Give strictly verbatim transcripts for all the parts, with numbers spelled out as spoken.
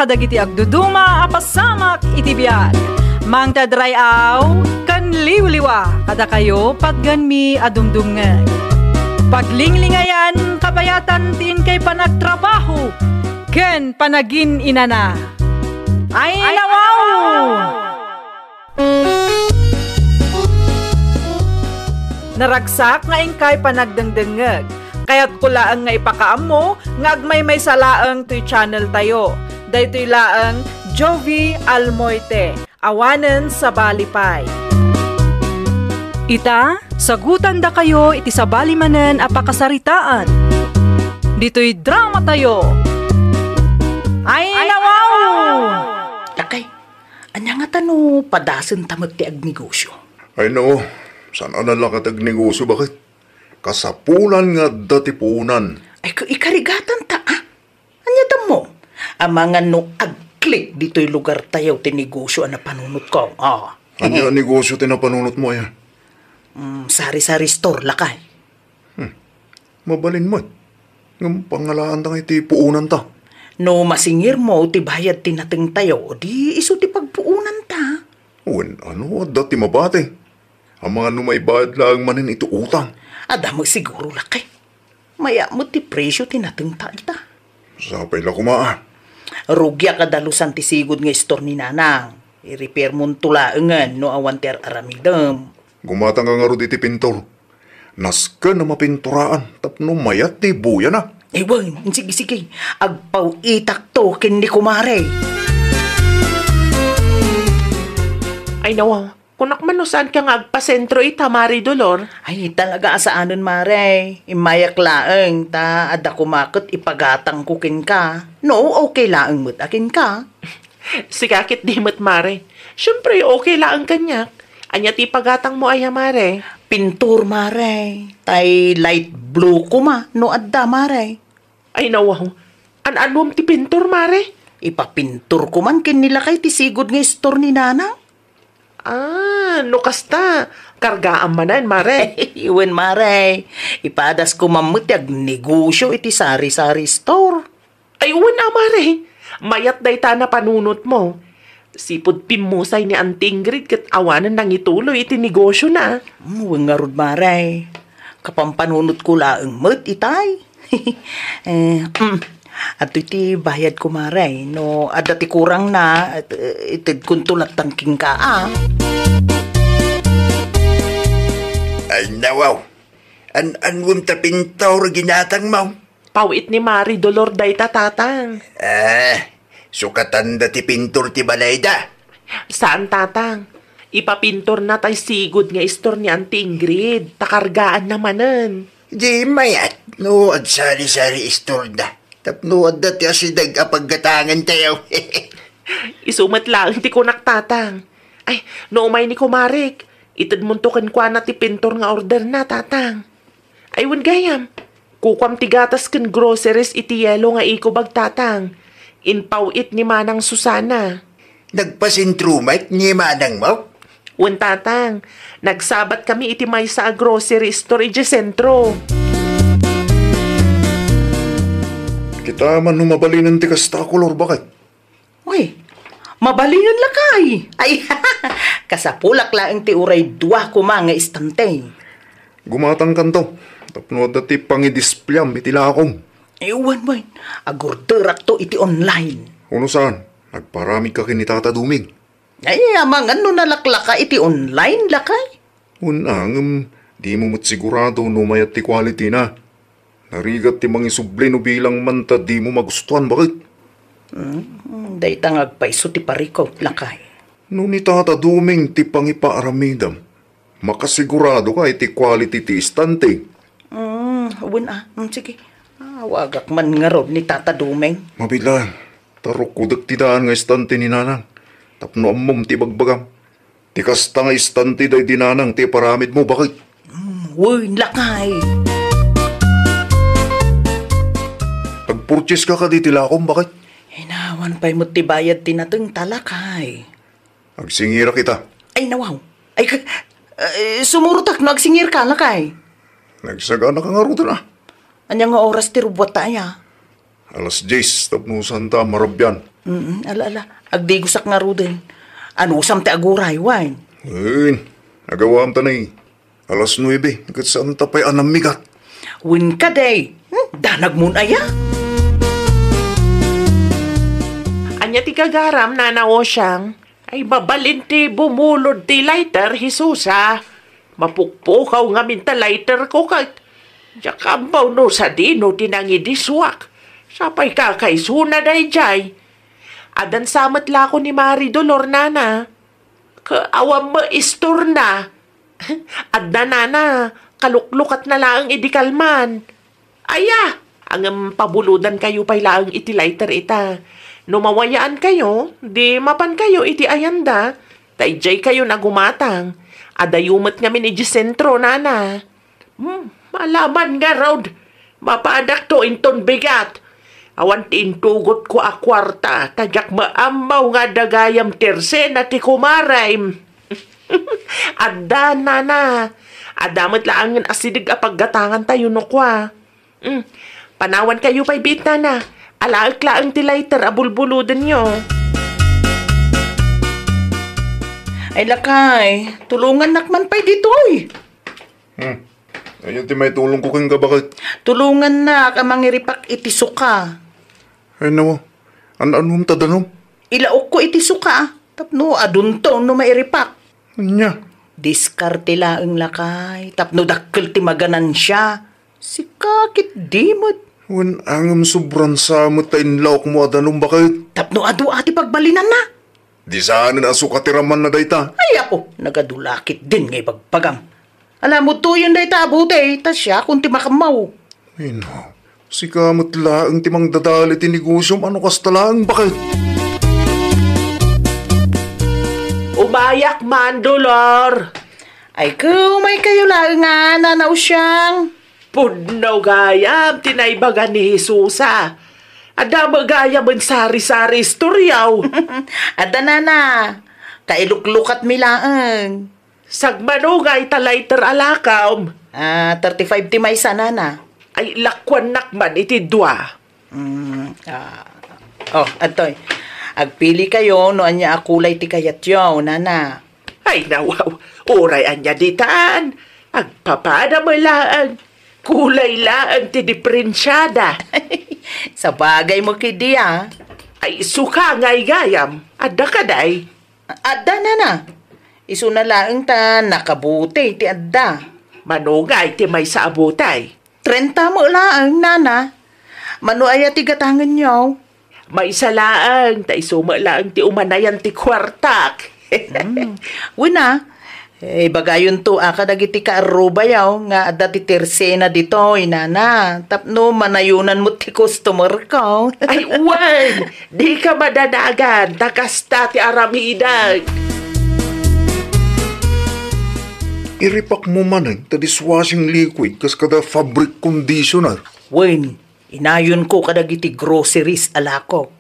kadagiti agduduma a pasamak iti biag. Mangted ray-aw ken liwliwa kadakayo patgenmi a dumdumngeg. Paglinglingayan, kabayatan ti inkay panagtrabaho ken panagin-inana. Ay, nawaw! Naragsak nga inkay panagdengdengngeg. Kayatko laeng nga ipakaammo nga agmaymaysa laeng toy channel tayo. Daytoy laeng Jovi Almoite, awanen sabali pay. Ita, sagutandakayo iti sabali manen a pakasaritaan. Ditoy drama tayo. Ay, nawaw! Lakay, ania ngata no padasenta met ti agnegosio? Ay, no, saan a nalaka ti agnegosio, baket? Kasapulan nga adda ti puonan. Ay, ka-, ikarigatanta, a? Ania tammo? Amangan no agklik ditoy lugar tayo ti negosio a napanunotko. Ah. Ania a negosio ti napanunotmo, aya? Mm, sari-sari store, lakay. Hmm. Mabalin met. Ngem pangalaanta nga iti puonanta. No masingirmo ti bayad ti natengtayo, di isu ti pagpuonanta. Wen, ano, adda ti mabati. Amangan no maibayad laeng manen iti utang. Adda met siguro, lakay. Mayat met ti presio ti natengta ita. Sapay la koma, a. Rugiak a dalusan ti sigud nga istor ni Nanang. I-repairmonto laengen no awan ti ar-aramidem. Gumatangka ngarud iti pintor. Nasken a mapinturaan tapno mayat ti buyana. Ay, wen, sige, sige. Agpaw-itakto ken ni kumare. Ay, nawa, kunak man no saanka nga agpasentro ita, Mare Dolor? Ay, talaga a saanen, Mare. Immayak laeng, ta adda koma ket ipagatangko kenka. No, okay laeng met a kenka. Sika ket di met, Mare. Siempre, okay laeng kaniak. Ania ti ipagatangmo aya, Mare? Pintor, Mare. Tay light blue koma, no adda, Mare. Ay, nawaw. An-anuem ti pintor, Mare? Ipapintorko man ken ni lakay ti sigud nga istor ni Nanang. Ah, no kasta, kargaam manen, Mare. Wen, Mare. Ipadasko man met ti agnegosio iti sari-sari store. Ay, wen a, Mare. Mayat dayta a napanunotmo. Sipud pimmusay ni Auntie Ingrid ket awanen nangituloy iti negosiona. Mm, wen ngarud, Mare. Kapampanunotko laeng met itay. Eh, mm, adtoy ti bayadko, Mare. No adda ti kurangna, et-, itedkonto latta kenka, a. Ay, nawaw. An-anuem ta pintor a ginatangmo? Paw-it ni Mare Dolor dayta, Tatang. Eh, sukatanda ti pintor ti balayda? Saan, Tatang. Ipapintorna tay sigud nga istor ni Auntie Ingrid, ta kargaanna manen. Di mayat no agsari-sari istorda. Tapno adda ti asideg a paggatangan tayo. Isu met laeng ti kunak, Tatang. Ay, no umay ni kumarek, itedmonto kenkuana ti pintor nga orderna, Tatang. Ay, wen gayam, kukuam ti gatas ken groceries iti yelo nga ikubag, Tatang. Impaw-it ni Manang Susana. Nagpasentro met ni manangmo? Wen, Tatang. Nagsabat kami iti maysa a grocery store idiay sentro. Kita man no mabalinen ti kasta a kolor, baket? Uy, mabalinen lakay. Ay, kasapulak laeng ti uray dua koma nga istante. Gumatangkanto, tapno adda ti pangidisplayam iti lakom. Eh, wen, wen. Agorderakto iti online. Uno saan, nagparamidka ken ni Tata Duming. Ay, amangan no nalaklaka iti online, lakay. Wen a, ngem dimo met sigurado no mayat ti quality na. Narigat ti mangisubli no bilang man ta dimo magustuan, baket? Hmm, dayta nga agpayso ti parikut, lakay. No ni Tata Duming ti pangipaaramidam, makasiguradoka iti quality ti istante. Hmm, wen a. Hmm, sige. Awagak man ngarud ni Tata Duming. Mabilang, ta rukodek ti daan nga istante ni Nanang. Tapno ammom ti ibagbagam. Ti kasta nga istante daydi Nanang ti iparamidmo, baket? Mm, wen, lakay. Agpurchase ka kadi ti lakom, baket? Ay, awan pay met ti bayad ti natengta, lakay. Agsingirak ita. Ay, nawaw. Ay, ka-, eh, sumurotak no agsingirka, lakay. Nagsaganaka ngaruden, a. Ania nga oras ti rubbuatta aya? Alas dies, tapno saanta a marabian. Mm, ala, ala. Agdigosak ngaruden. Anusam ti aguray, wen? Wen, agawam ta nay. Alas nuebe, ket saanta pay a nammigat. Wen kadi. Hmm, danagmon aya? Ania ti gagaram, Nana Osyang? Ay, mabalin ti bumulod ti lighter, Jesusa. Mapukpukaw ngamin ta lighter ko ket diak ammo no sadino ti nangidisuak. Sapay kakaisuna daydiay. Addan sa met lako ni Mari Dolor, Nana. Ka-, awan met istorna. Adda, Nana, kaluklukatna laeng idi kalman. Aya, ngem pabulodankayo pay laeng iti lighter ita. No mawayaankayo, di mapankayo iti ayanda. Ta idiaykayo nagumatang. Adayo met ngamin idiay sentro, Nana. Hmm, malaman ngarud. Mapadakto inton bigat. Awan ti intugotko a kuarta, ta diak maammo nga adda gayam ti ersena ti kumarem. Adda, Nana. Adda met laengen asideg a paggatangantayo no kua. Hmm. Panawankayo pay biit, Nana. Alaek laeng ti lighter a bulbulodenyo. Ay, lakay, tulongannak man pay ditoy. Hmm. Ania ti maitulongko kenka, baket? Tulongannak a mangiripak iti suka. Ay, nawa. An-anom ta danom? Ilaokko iti suka, tapno adunto no mairipak. Ania? Diskarte laeng, lakay, tapno dakkel ti maganansia. Sika ketdi met. Wen, ngem sobran sa met ta inlaokmo a danom, baket. Tapno adu a ti pagbalinanna. Di saanen a suka ti ramanna dayta. Ay, apo, nagadu la ketdin nga ibagbagam. Ala, mudtoyen dayta a butey, ta siakon ti makammaw. Ay, no. Sika met laeng ti mangdadael iti negosiom, ano kasta laeng, baket? Umayak man, Dolor. Ay, kumaykayo laeng a, Nana Usyang. Pudno gayam ti naibaga ni Jesusa. Adda met gayamen sari-sari istoriaw. Adda, Nana. Kailuklukatmi laeng. Sagmano nga ita lighter a lakam? Ah, thirty-five ti maysa, Nana. Ay, lakuannak man iti dua. Mm, ah. Oh, adtoy. Agpili kayo no ania a kulay ti kayatyo, Nana. Ay, nawaw. Uray ania ditan. Agpapada mo laeng. Kulay laeng ti diferensiada. Sabagay mo kidi, ah. Ay, suka nga igayam. Adda kaday? Adda, Nana. Isuna laeng ta nakabutey ti adda. Mano ngay ti maysa a butey? Trenta met laeng, Nana. Mano aya ti gatangenyo? Maysa laeng, ta isu met laeng ti umanayan ti kuartak. Hmm. Wen a, eh, ibagayonto a kadagiti kaarrubayo nga adda ti tersena ditoy, Nana, tapno manayonan met ti customer ko. Ay, wen! Dika madanagan, ta kasta ti aramidek. Iripakmo manen ta dishwashing liquid kas kada fabric conditioner. Wen, inayonko kadagiti groceries a lakok.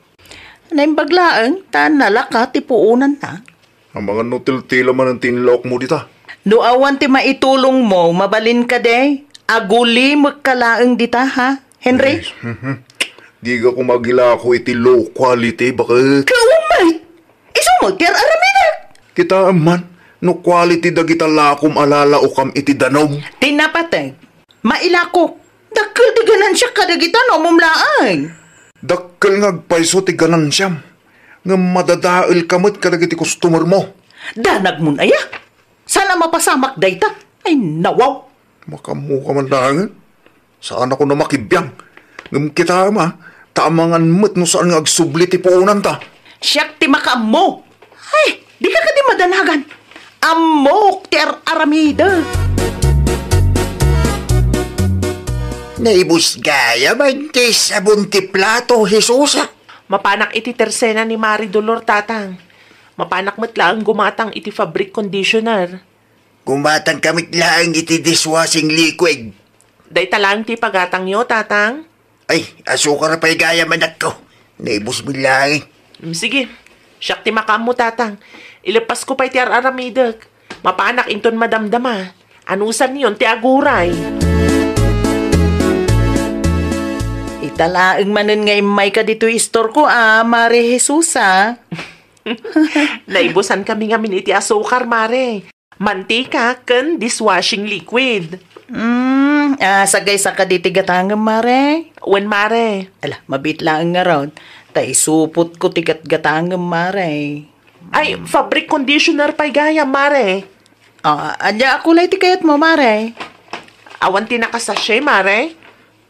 Naimbag laeng ta nalaka ti puonanna. Amangan no tiltila manen ti inlaokmo dita. No awan ti maitulongmo, mabalin kadi? Agulimekka laeng dita, ha, Henry? Ay, mhm. Diak koma agilako iti low quality, baket. Kaumay! Isu met ti ar-aramidek! Kitaem man, no quality dagita lakom a lalaokam iti danom. Ti napateg, mailako. Dakkel ti ganansiak kadagita no umlaeng. Dakkel nga agpayso ti ganansiam, ngem madadaelka met kadagiti customermo. Danagmon aya? Saan a mapasamak dayta? Ay, nawaw! Makaammoka man laengen. Saanakon a makibiang. Ngem kitaem a, ta amangan met no saan nga agsubli ti puonanta. Siak ti makaammo. Ay, dika kadi madanagan. Ammok ti ar-aramidek. Naibus gayam ti sabon ti plato, Jesusa. Mapanak iti tersena ni Mari Dolor, Tatang. Mapanak met laeng gumatang iti fabric conditioner. Gumatangka met laeng iti dishwashing liquid. Dayta laeng ti ipagatangyo, Tatang? Ay, asukar pay gayam, anakko. Naibus met laeng. Mm, sige. Siak ti makaammo, Tatang. Ilepasko pay ti ar-aramidek. Mapanak inton madamdama. Anusanyon ti aguray. Dalaeng manen nga immayka ditoy istorko a, Mare Jesusa. Naibusan kami ngamin iti asukar, Mare. Mantika ken dishwashing liquid. Hmm, ah, sagay saka diti gatangem, Mare? Wen, Mare. Ala, mabiit laeng ngarud. Ta isupotko ti gatgatangem, Mare. Ay, fabric conditioner pay gayam, Mare. Ah, ania a kulay ti kayatmo, Mare? Awan ti nakasachet, Mare?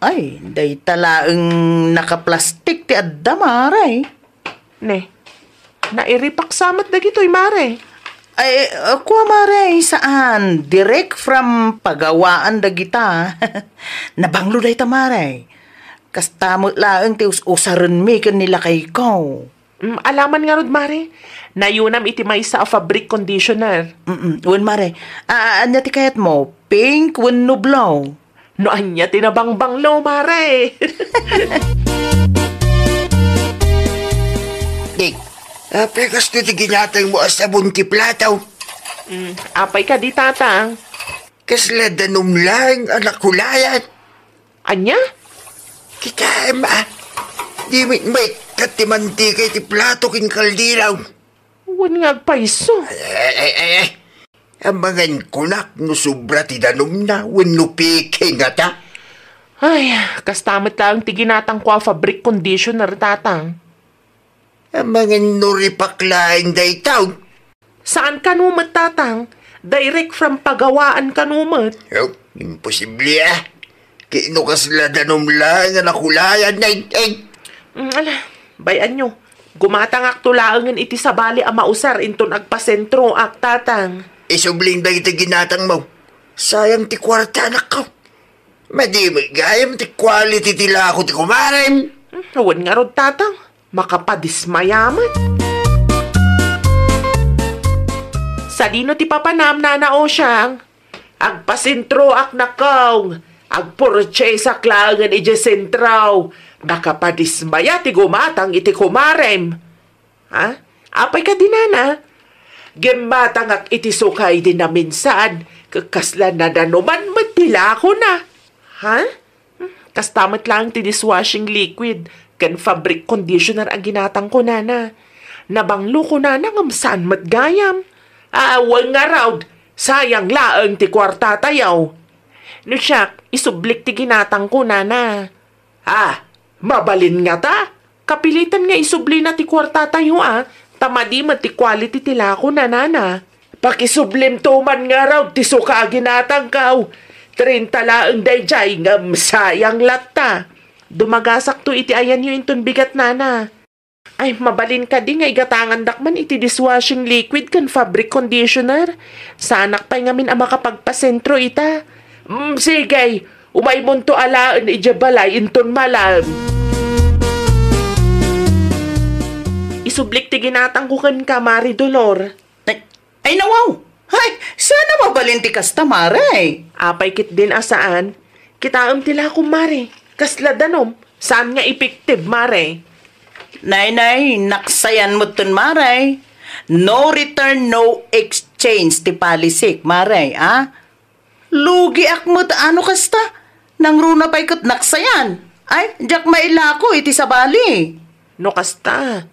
Ay, dayta laeng nakaplastik ti adda, Mare. Ne, nairipak sa met dagitoy, Mare. Ay, ah, kua, Mare, saan. Direct from pagawaan dagita. Nabanglo dayta, Mare. Kasta met laeng ti us-usarenmi ken ni lakayko. Mm, alaman ngarud, Mare. Nayunam iti maysa a fabric conditioner. Mm-mm. Wen, Mare. Ah, ania ti kayatmo? Pink wenno blue? No ania ti nabangbanglo, Mare? Dik, apay kastoy ti ginatangmo a sabon ti plato? Mm, apay kadi, Tatang? Kasla danum laeng a nakulayan. Ania? Kitaem, a. Di met maikkat ti mantika iti plato ken kaldero. Wen nga agpayso. Ay, ay, ay, ay. Amangan kunak no sobra ti danumna wenno peke ngata. Ay, kasta met laeng ti ginatangko a fabric conditioner, Tatang. Amangan no ripak laeng dayta. Saan kano met, Tatang? Direct from pagawaan kano met? Oh, imposible, a. Ket no kasla danum laeng a nakulayan, ay, ay. Mm, ala, bay-anyo. Gumatangakto laengen iti sabali a mausar inton agpasentroak, Tatang. Isubling dagiti ginatangmo. Sayang ti kuarta, anakko. Madi met gayam ti quality ti lako ti kumarem. Hmm, wen ngarud, Tatang. Makapadismaya met. Sadino ti papanam, Nana Osiang? Agpasentroak, nakong. Agpurtsesak laengen idiay sentro. Makapadismaya ti gumatang iti kumarem. Ha? Apay kadi, Nana? Gimmatangak iti suka idi naminsan, ket kasla nadanuman met ti lakona. Ha? Hmm, kasta met laeng ti dishwashing liquid ken fabric conditioner a ginatangko, Nana. Nabanglo ko, Nana, ngem saan met gayam. Awan ngarud, sayang laeng ti kuartatayo. No siak, isublik ti ginatangko, Nana. Ah, mabalin ngata? Kapilitan nga isublina ti kuartatayo, a, ta madi met ti quality ti lakona, Nana. Pakisublimto man ngarud ti suka a ginatangko. Trenta laeng daydiay ngem sayang latta. Dumagasakto iti ayanyo inton bigat, Nana. Ay, mabalin kadi nga igatangandak man iti dishwashing liquid ken fabric conditioner? Saanak pay ngamin a makapagpasentro ita. Mm, sige, umaymonto alaen idiay balay inton malam. Isublik ti ginatangko kenka, Mari Dolor. Ay, ay, nawaw! Ay, saan a mabalin ti kasta, Mare? Apay ketdin a saan? Kitaem ti lakom, Mare. Kasla danum. Saan nga effective, Mare? Nay, nay, naksayan metten, Mare. No return, no exchange ti policyk, Mare, a? Lugiak met a no kasta. Nangruna pay ket naksayan. Ay, diak mailako iti sabali. No kasta,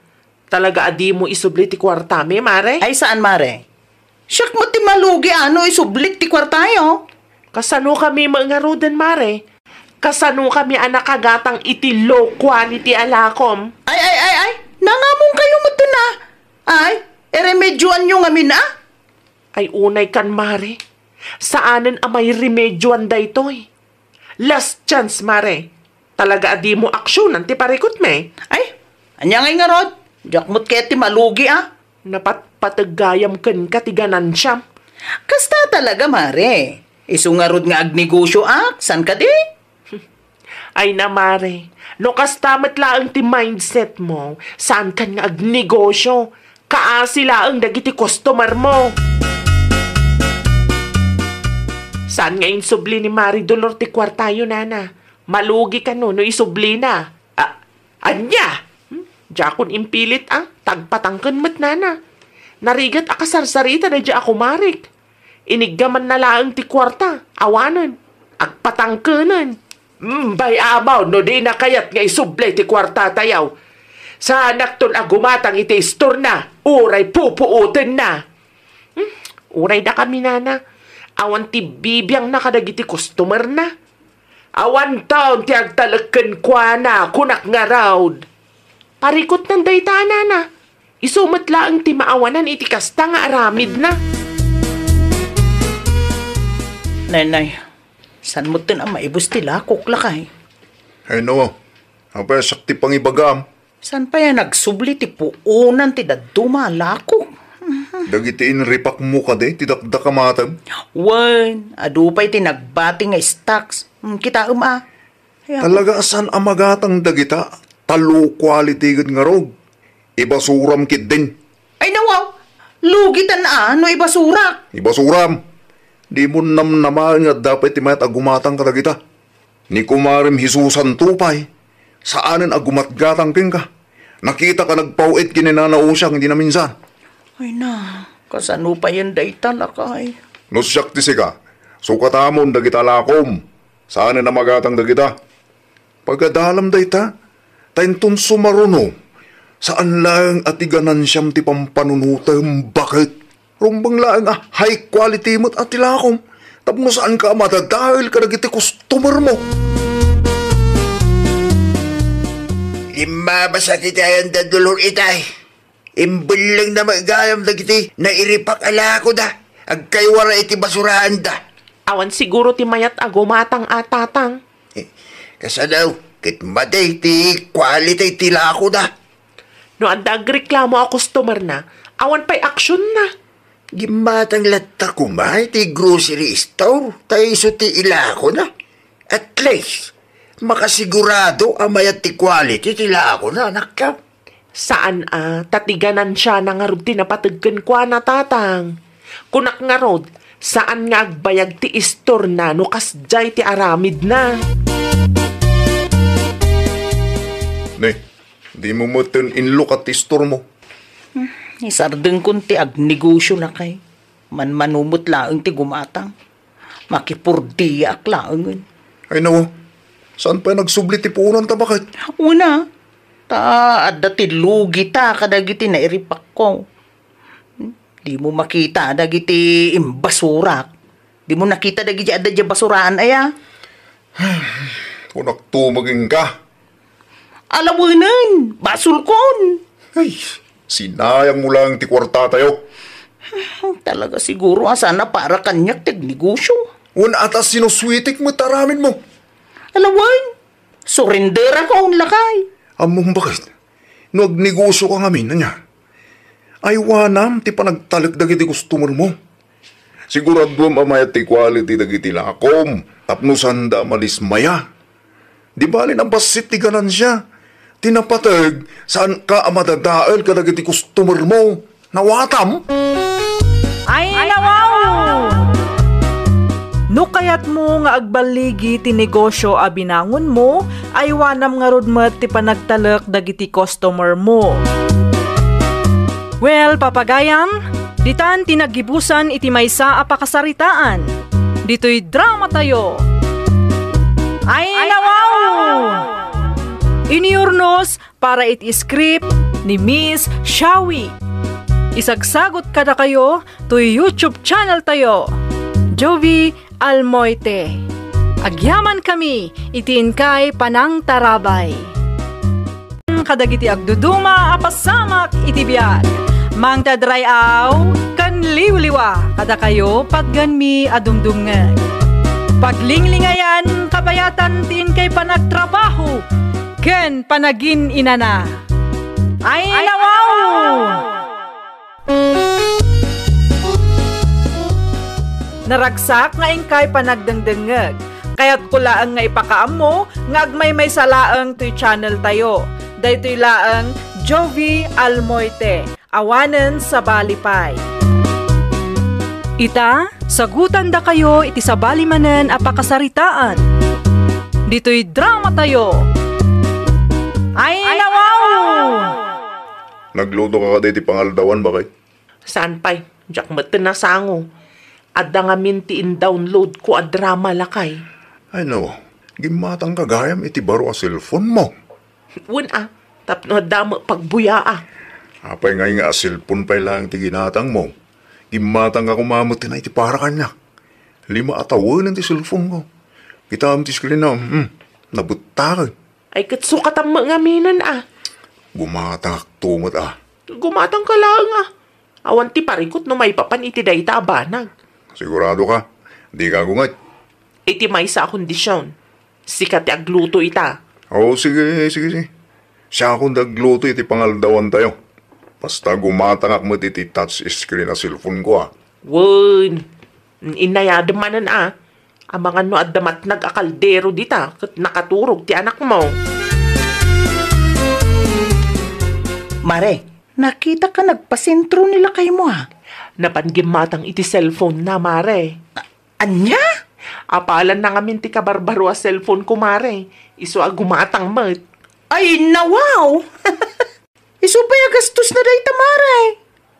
talaga a dimo isubli ti kuartami, Mare? Ay, saan, Mare? Siak met ti malugi a no isublik ti kuartayo. Kasanokami met ngaruden, Mare? Kasanokami a nakagatang iti low quality a lakom? Ay, ay, ay, ay! Nangamongkayo metten a! Ay, iremedyoanyo ngamin a? Ay, unay kan, Mare. Saanen a mairemedyoan daytoy. Last chance, Mare. Talaga a dimo aksionan ti parikutmi. Ay, ania ngay ngarud? Diak met ket ti malugi a. Napatpateg gayam kenka ti ganansiam. Kasta talaga, Mare. Isu ngarud nga agnegosyoak, saan kadi? Ay na, Mare, no kasta met laeng ti mindset mo, saankan nga agnegosyo. Kaasi laeng dagiti customer mo. Saan nga insubli ni Mari Dolor ti kuartayo, Nana? Malugi kano no isublina? A-, ania? Hmm? Diakon impilit a, ta agpatangken met, Nana. Narigat a kasarsarita daydiay a kumarik. Iniggamanna laeng ti kuarta, awanen, agpatangkenen. Umbay, Amaw, no dina kayat nga isubli ti kuartatayo, saanakton a gumatang iti istorna, uray pupuotenna. Hmm, uray dakami, nana, awan ti bibiangna kadagiti customerna. Awanton ti agtalek kenkuana, kunak ngarud. Parikutnan dayta, nana. Isu met laeng ti maawanan iti kasta nga aramidna. Nenay, saan metten a maibus ti lakok, lakay? Ay, no. Apay, siak ti pangibagam. Saan pay a nagsubli ti puonan ti dadduma a lakok? Dagiti inripakmo kadi ti dakdakamatem? Wen, adu pay ti nagbati nga stocks. Hmm, kitaem a. Ay, apo. Talaga a saan a magatang dagita, ta low quality gid ngarud. Ibasuram ketdin. Ay, nawaw! Lugitan a no ibasurak. Ibasuram! Dimo namnamaen nga adda pay ti mayat a gumatang kadagita. Ni kumarem Jesusanto pay, saanen a gumatgatang kenka. Nakitak a nagpaw-it ken ni Nana Usiang idi naminsan. Ay na, kasano payen dayta, lakay? No siak ti sika, sukatamon dagita lakom. Saanen a magatang dagita. Pagadalam dayta, ta inton sumaruno, saan laeng a ti ganansiam ti pampanunotem, baket. Rumbeng laeng a high quality met a ti lakom, tapno saanka a madadael kadagiti customer mo. Limmabas a ti ayan da Dolor itay. Imbellengna met gayam dagiti nairipak a lakoda. Agkaywara iti basuraanda. Awan siguro ti mayat a gumatang a, Tatang. Eh, kasano, ket madi ti quality ti lakoda. No adda agreklamo a customer na, awan pay aksyon na. Gimmatang latta koma iti grocery store, ta isu ti ilako na. At least, makasigurado a mayat ti quality ti lako na, anakko. Saan a, ta ti ganansiana ngarud ti napateg kenkuana, Tatang. Kunak ngarud, saan nga agbayag ti istorna no kasdiay ti aramidna. Ne, di mo metten inlukat ti istor mo. Hmm, isardengkon ti agnegosyo, lakay. Manmano met laeng ti gumatang. Makipurdiak laengen. Ay, nawa. Saan pay nagsubli ti puonan ta, baket? Una, ta adda ti lugita kadagiti nairipakko. Di mo makita dagiti imbasurak. Di mo nakita dagiti adda diay basuraan, aya? Kunakto maginka. Alawenen, basolkon. Ay, sinayang mo lang ti kuartatayo. Talaga siguro a sana para kaniak ti agnegosyo. Wen, ata sinusuitik met aramid mo. Alawen, surenderakon, lakay. Ammom, baket? No agnegosyo ka ngamin, ania? Aywanam ti panagtalek dagiti customer mo. Siguraduem a mayat ti quality dagiti lakom tapno saanda a madismaya. Di bali a bassit ti ganansia. Ti napateg, saanka a madadael kadagiti customer mo. Nawatam? Ay, nawaw! No kayatmo nga agballigi ti negosyo a binangonmo, aywanam ngarud met ti panagtalek dagiti customer mo. Well, papagayam, ditan ti naggibusan iti maysa a pakasaritaan. Ditoy drama tayo. Ay, nawaw! Iniurnos para iti script ni Miss Shawi. Isagsagot kadakayo toy YouTube channel tayo, Jovi Almoite. Agyaman kami iti inkay panangtarabay. Kadagiti agduduma a pasamak iti biag, Mang Tadray-aw ken Liwliwa, kadakayo patgenmi a dumdumngeg. Paglinglingayan, kabayatan ti inkay panagtrabaho ken panagin-inana. Ay, nawaw! Naragsak nga inkay panagdengdengngeg. Kayatko laeng nga ipakaammo nga agmaymaysa laeng toy channel tayo. Daytoy laeng Jovi Almoite. Awanen sabali pay. Ita, sagutandakayo iti sabali manen a pakasaritaan. Ditoy drama tayo. Ay, nawaw! Nagluto ka kadi ti pangaldawan, baket? Saan pay, diak met nasango. Adda ngamin ti in-download ko a drama, lakay. Ay, no. Gimmatangka gayam iti baro a cellphone mo. Wen a, tapno adda met pagbuyaak. Apay ngay nga a cellphone pay laeng ti ginatangmo? Gimmatangka koma met ti naitipara kaniak. Lima a tawen ti cellphone ko. Kitaem ti screen na, hmm, nabettaken. Ay, ket sukatam met ngaminen a. Gumatangakto met a. Gumatangka laeng a. Awan ti parikut no maipapan iti dayta a banag. Sigurado ka? Dika gunget? Iti maysa a kondisyon. Sika ti agluto ita. O, sige, sige, sige. Siakon ti agluto iti pangaldawantayo. Basta gumatangak met iti touch screen a cellphone ko, a. Wen, inayadem manen a. Amangan no adda matnag a kaldero dita ket nakaturog ti anakmo. Mare, nakitaka nagpasentro ni lakaymo, a. Napan gimmatang iti cellphone na, Mare. Ania? Apalan na ngamin ti kabarbaro a cellphone ko, Mare. Isu a gumatang met. Ay, nawaw! Isu pay a gastos na dayta, Mare.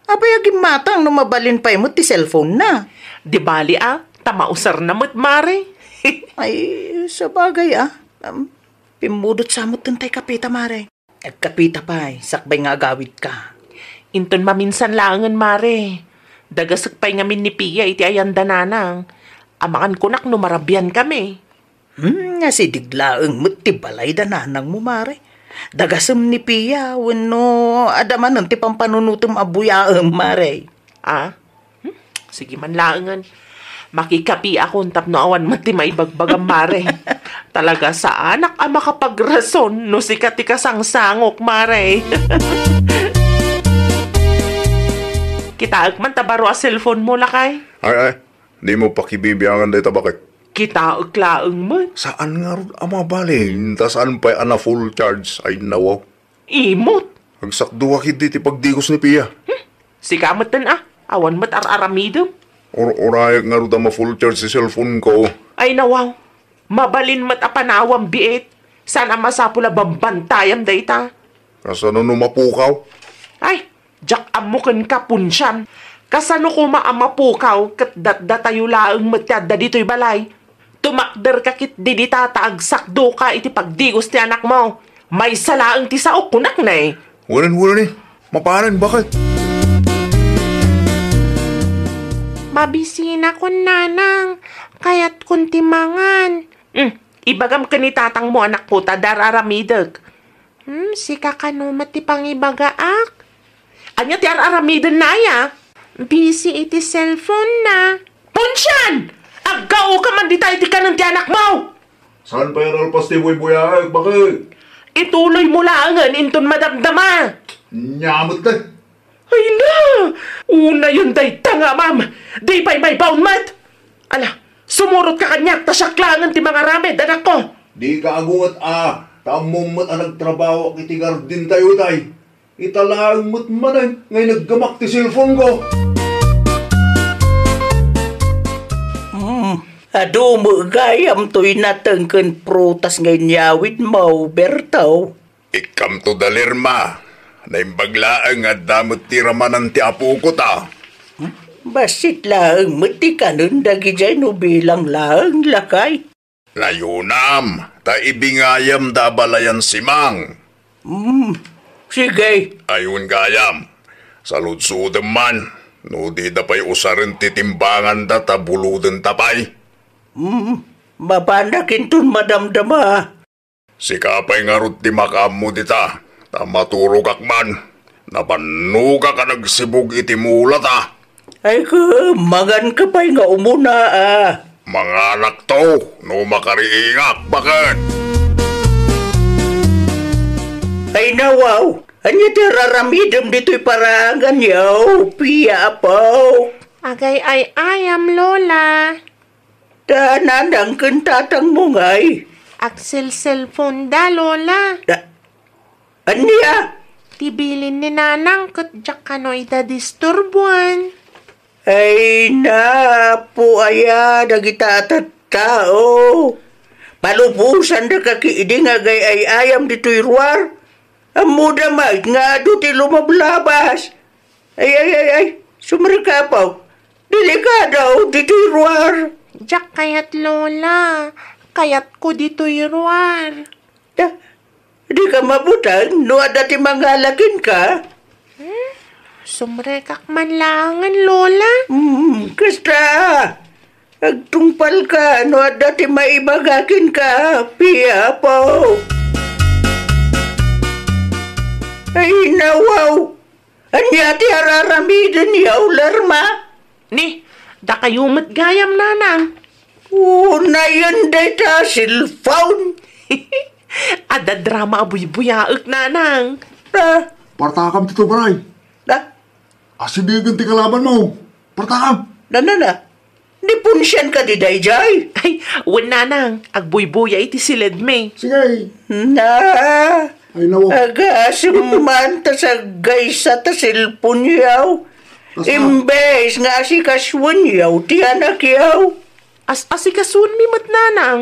Apay a gimmatang no mabalin pay met ti cellphone na? Di bali a, ta mausar na met, Mare. Ay, sabagay a. Um, pimmudot sa met tay kapita, Mare. Agkapita pay, sakbay nga agawidka. Inton maminsan laengen, Mare. Dagasek pay ngamin ni Pia iti ayanda nanang. Amangan kunak no marabian kami. Hmm, asidig laeng met ti balay da nanangmo, Mare. Dagasem ni Pia, wenno adda manen ti pampanunotem a buyaem, Mare. A? Hmm? Sige man laengen. Makikapiakon tapno awan met ti maibagbagam, Mare. Talaga saanak a makapagrason no sika ti kasangsangok, Mare. Kitaek man ta baro a cellphone mo, lakay. Ay, ay. Dimo pakibibiangan dayta, baket. Kitaek laeng met. Saan ngarud a mabalin, ta saan pay a na-full charge? Ay, nawaw. Imot. Agsakdo ka ketdi ti pagdigos ni Pia. Hmm. Sika metten a. Awan met ar-aramidem. Ur-urayak ngarud a ma-full charge ti cellphone ko. Ay, nawaw. Mabalin met a panawam biit. Saan a masapul a bambantayam dayta. Kasano no mapukaw? Ay, diak ammo kenka, Punsian. Kasano koma a mapukaw ket datdatayo laeng met ti adda ditoy balay? Tumakderka ketdi dita ta agsakdoka iti pagdigos ti anakmo. Maysa laeng ti saok, kunak ne. Wen, wen, eh. Mapanen, baket. Mabisinakon, nanang. Kayatkon ti mangan. Hmm, ibagam ken ni tatangmo, anakko, ta dar-aramidek. Hmm, sika kano met ti pangibagaak? Ania ti ar-aramiden na aya? Busy iti cellphone na. Punsian! Aggaoka man dita iti kanen ti anakmo! Saan pay a nalpas ti buybuyaek, baket? Ituloy mo laengen inton madamdama. Nia met, eh. Ay na! Unayen dayta nga amam! Di pay maibaon met! Ala, sumurotka kaniak ta siak laengen ti mangaramid, anakko! Dika agunget a, ta ammom met a nagtrabahoak iti gardentayo itay. Ita laeng met manen nga ineggemak ti cellphone ko. Hmm, adu met gayam toy nateng ken prutas nga inyawidmo, Berto. Ikkamto da, Lerma. Naimbag laeng nga adda met ti ramanan ti apoko ta. Hmm? Bassit laeng met ti kanen dagidiay no bilang laeng, lakay. Layonam, ta ibingayam da a balayan si Mang. Hmm, sige. Ayon gayam, saludsodem man, no di da pay usaren ti timbanganda ta bulodenta pay. Hmm, mapanak inton madamdama. Sika pay ngarud ti makaammo dita, ta maturogak man. Nabannogak a nagsibug iti mulata. Ay, ket, manganka pay nga umuna, a. Manganakto, no makariingak, baket. Ay, nawaw, ania ti ar-aramidem ditoy paraangan, yaw, Pia, apo? Agay-ay-ayam, Lola. Ta nanang ken tatangmo ngay? Agselselpon da, Lola. A-, ania? Ti bilin ni nanang ket diak kano ida disturbuan. Ay, napo aya dagita a tattao. Palubosan da ka ketdi nga agay-ay-ayam ditoy ruar. Ammoda met nga adu ti lumablabas. Ay, ay, ay, ay, sumrek, apo. Delikado ditoy ruar. Diak kayat, Lola. kayatko ditoy ruar. Da, dika mabuteng no adda ti mangala kenka? Hmm? Sumrekak man laengen, Lola. Hmm, kasta. Agtungpalka no adda ti maibaga kenka, Pia Apo. Ay, nawaw. Ania ti ar-aramiden, Yaw Lerma? Ni, dakayo met gayam, Nanang. Unayen dayta cellphone. Adda drama a buybuyaek, Nanang. Ah, Partakam ti tumaray. Ah, Asidegen ti kalabanmo. Partakam. Nanana, ni punsian ka di dayjay? Ay, wen, Nanang, agbuybuya iti siledmi. Sige. Na, Ay, nawa. Agasem man ta saggaysa ta cellphone yaw. Basta. Imbes nga asikasuenyaw ti anak yaw. As-asikasuenmi met, Nanang.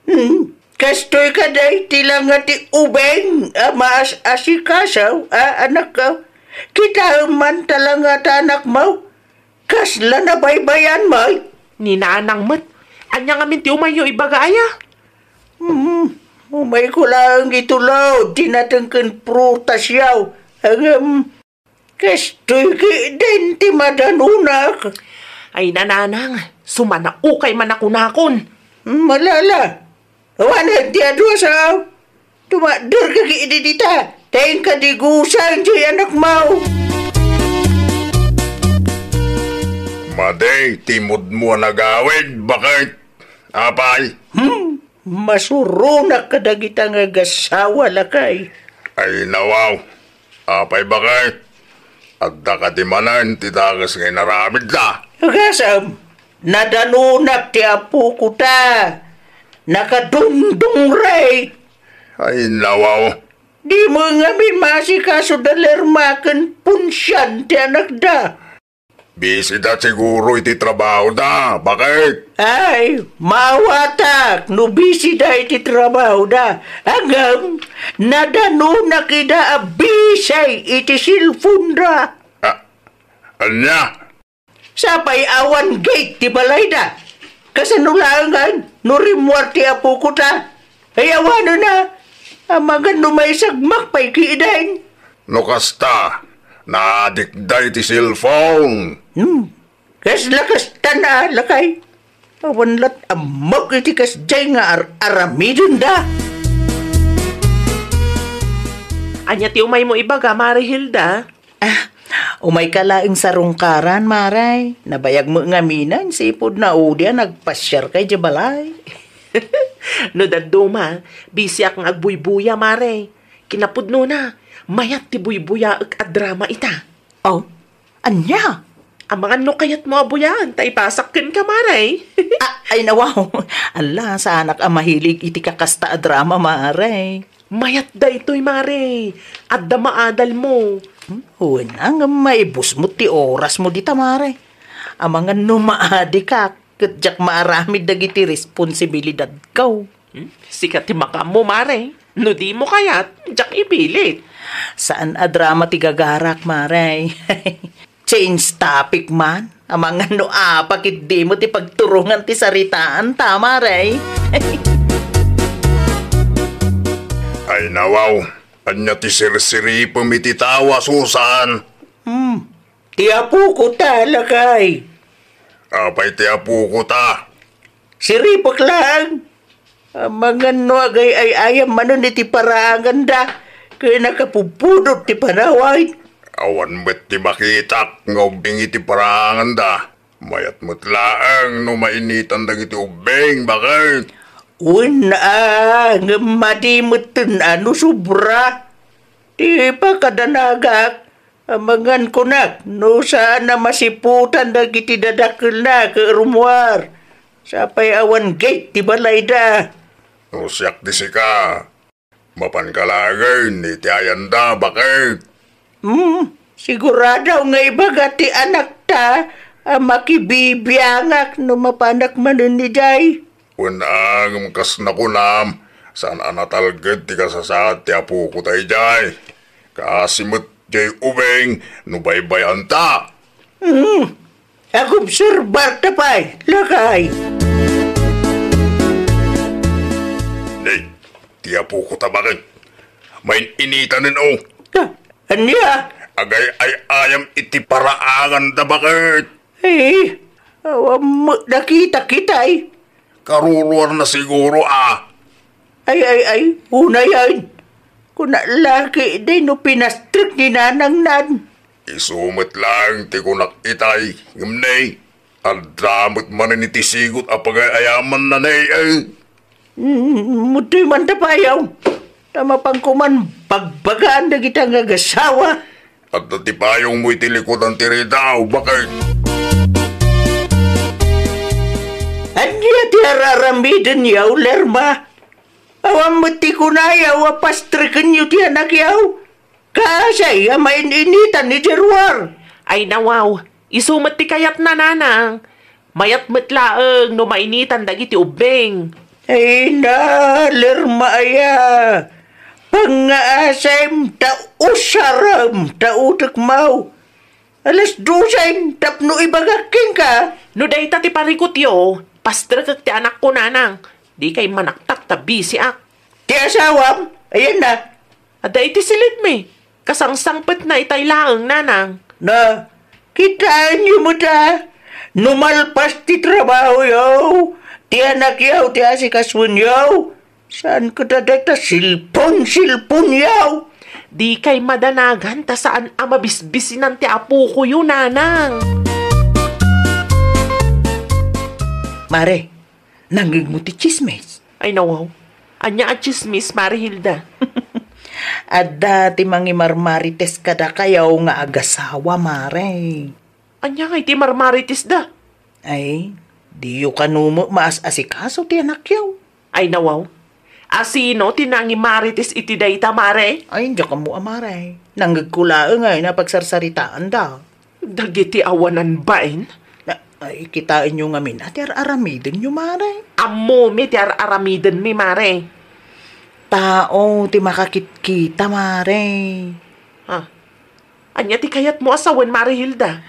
Hmm. Kastoy kadi ti langa ti ubing a maas-asikaso a anakko. Kitaem man ta langa ta anakmo. Kasla nabaybayan met. Ni Nanang met. Ania ngamin ti umayyo ibaga aya? Hmm. Umayko laeng itulod ti nateng ken prutas yaw. Ngem, kastoy ketdin ti madanunak. Ay, Nanang, sumanaukay man a kunakon. Malala. Awanen ti adu a sao. Tumakder ka ketdi dita. Ta inka digusan ti anakmo. Madi ti mudmo a nagawid, baket. Apay? Hmm. Masuronak kadagita nga agasawa, lakay. Ay, nawaw. Apay, baket? Adda kadi manen ti dakes nga inaramidda? Agasem, nadanunak ti apoko ta. Nakadungdungre. Ay, nawaw. Dimo ngamin maasikaso da Lerma ken punsian ti anakda. Bisida siguro iti trabahoda, baket? Ay, maawatak no bisida iti trabahoda. Ngem, nadanunak ida a bisi iti cellphoneda. Ah, ania? Sapay awan gate ti balayda. Kasano laengen no rimmuar ti apoko ta? Ay, awanen a. Amangan no maisagmak pay ketdin. No kasta, naadikda iti cellphone. Hmm. Kasla kasta na, lakay. Awan lat ammok iti kasdiay nga ar-aramidenda. Ania ti umaymo ibaga, Mare Hilda? Ah, umayka laeng sarungkaran, Mare. Nabayag met ngaminen, sipud naudi a nagpasiarka idiay balay. No dadduma, bisiak nga agbuybuya, Mare. Kinapudnona, mayat ti buybuyaek a drama ita. Oh, ania? Amangan no kayatmo a buyaen, ta ipasak kenka, Mare. Ah, ay, nawaw. Alla, saanak a mahilig iti kakasta a drama, Mare. Mayat daytoy, Mare. Adda maadalmo. Hmm, wen, ngem maibusmo ti orasmo dita, Mare. Amangan no maadikak, ket diak maaramid dagiti responsibilidadko. Hmm? Sika ti makaammo, Mare. No dimo kayat, diak ipilit. Saan a drama ti gagarak, Mare. Change topic man. Amangan no apa ketdimo ti pagturungan ti saritaanta, Mare. Ay, nawaw. Ania ti sirsiripem iti tao a Susan? Hmm. Ti apoko ta, lakay. Apay ti apoko ta? Siripek laeng. Amangan no agay-ay-ayam manen iti paraanganda ken nakapupudot ti panaway. Awan met ti makitak nga ubbing iti paraanganda. Mayat met laeng no mainitan dagiti ubbing, baket? Wen a, ngem madi metten a no sobra. Ti pakadanagak, amangan kunak, no saan a masiputan dagiti dadakkelna ket rummuar. Sapay awan gate ti balayda. No siak ti sika, mapanka laengen iti ayanda, baket? Hmm, sigurado nga ibaga ti anakta a makibibiangak no mapanak manen idiay. Wen a, ngem kas nakunam, saan a natalged ti kasasaad ti apoko ta idiay. Kaasi met diay ubing no baybayanta. Hmm, agobserbarta pay, lakay. Ti apoko ta baket. Main-initanen, o. Ta, ania? Agay-ay-ayam iti paraangan ta baket. Eh, awan met nakita kitay. Karuruarna siguro, a. Ay, ay, ay, unayen. Kuna laki di no pinastrek ni nanangnan. Isu met laeng ti kunak itay, ngem ne, adda met manen iti sigot a pagay-ayamanna ne, eh. Mm, mutoy man ta payaw. Ta mapanko man bagbagaan dagita nga agasawa. Adda ti payongmo iti likudan ti ridaw, baket. Ania ti ar-aramiden yaw, Lerma? Awan met ti kunayaw a pastrekenyo ti anakyaw. Kasay a main-initan iti ruar? Ay, nawaw. Isu met ti kayatna, nanang. Mayat met laeng no mainitan dagiti ubbing. Ay na, Lerma aya. Pangngaasem ta usarem ta utekmaw. Alas dosem tapno ibagak kenka. No dayta ti parikutyo, pastrekek ti anakko, nanang. Dikay manaktak ta bisiak. Ti asawam, ayan na. Adda iti silidmi. Kasangsangpetna itay laeng, nanang. Na, kitaenyo met a, no malpas ti trabahoyo, ti anakyo ti asikasoenyo. Saan ket a dayta silpon-silponyo? Dikay madanagan ta saan a mabisbisinan ti apokoyo, nanang. Mare, nangngegmo ti tsismis? Ay, nawaw. Ania a tsismis, Mare Hilda? Adda ti mangimarmarites kadakayo nga agasawa, Mare. Ania ngay ti marmaritesda? Ay, diyo kano met maas-asikaso ti anakyo? Ay, nawaw. A sino ti nangimarites iti dayta, Mare? Ay, diak ammo a, Mare. Nangngegko laeng a napagsarsaritaanda. Dagiti awanan bain? Na, ay, kitaenyo ngamin a ti ar-aramidenyo, Mare. Ammomi ti ar-aramidenmi, Mare. Tao ti makakitkita, Mare. Ha? Ania ti kayatmo a sawen, Mare Hilda?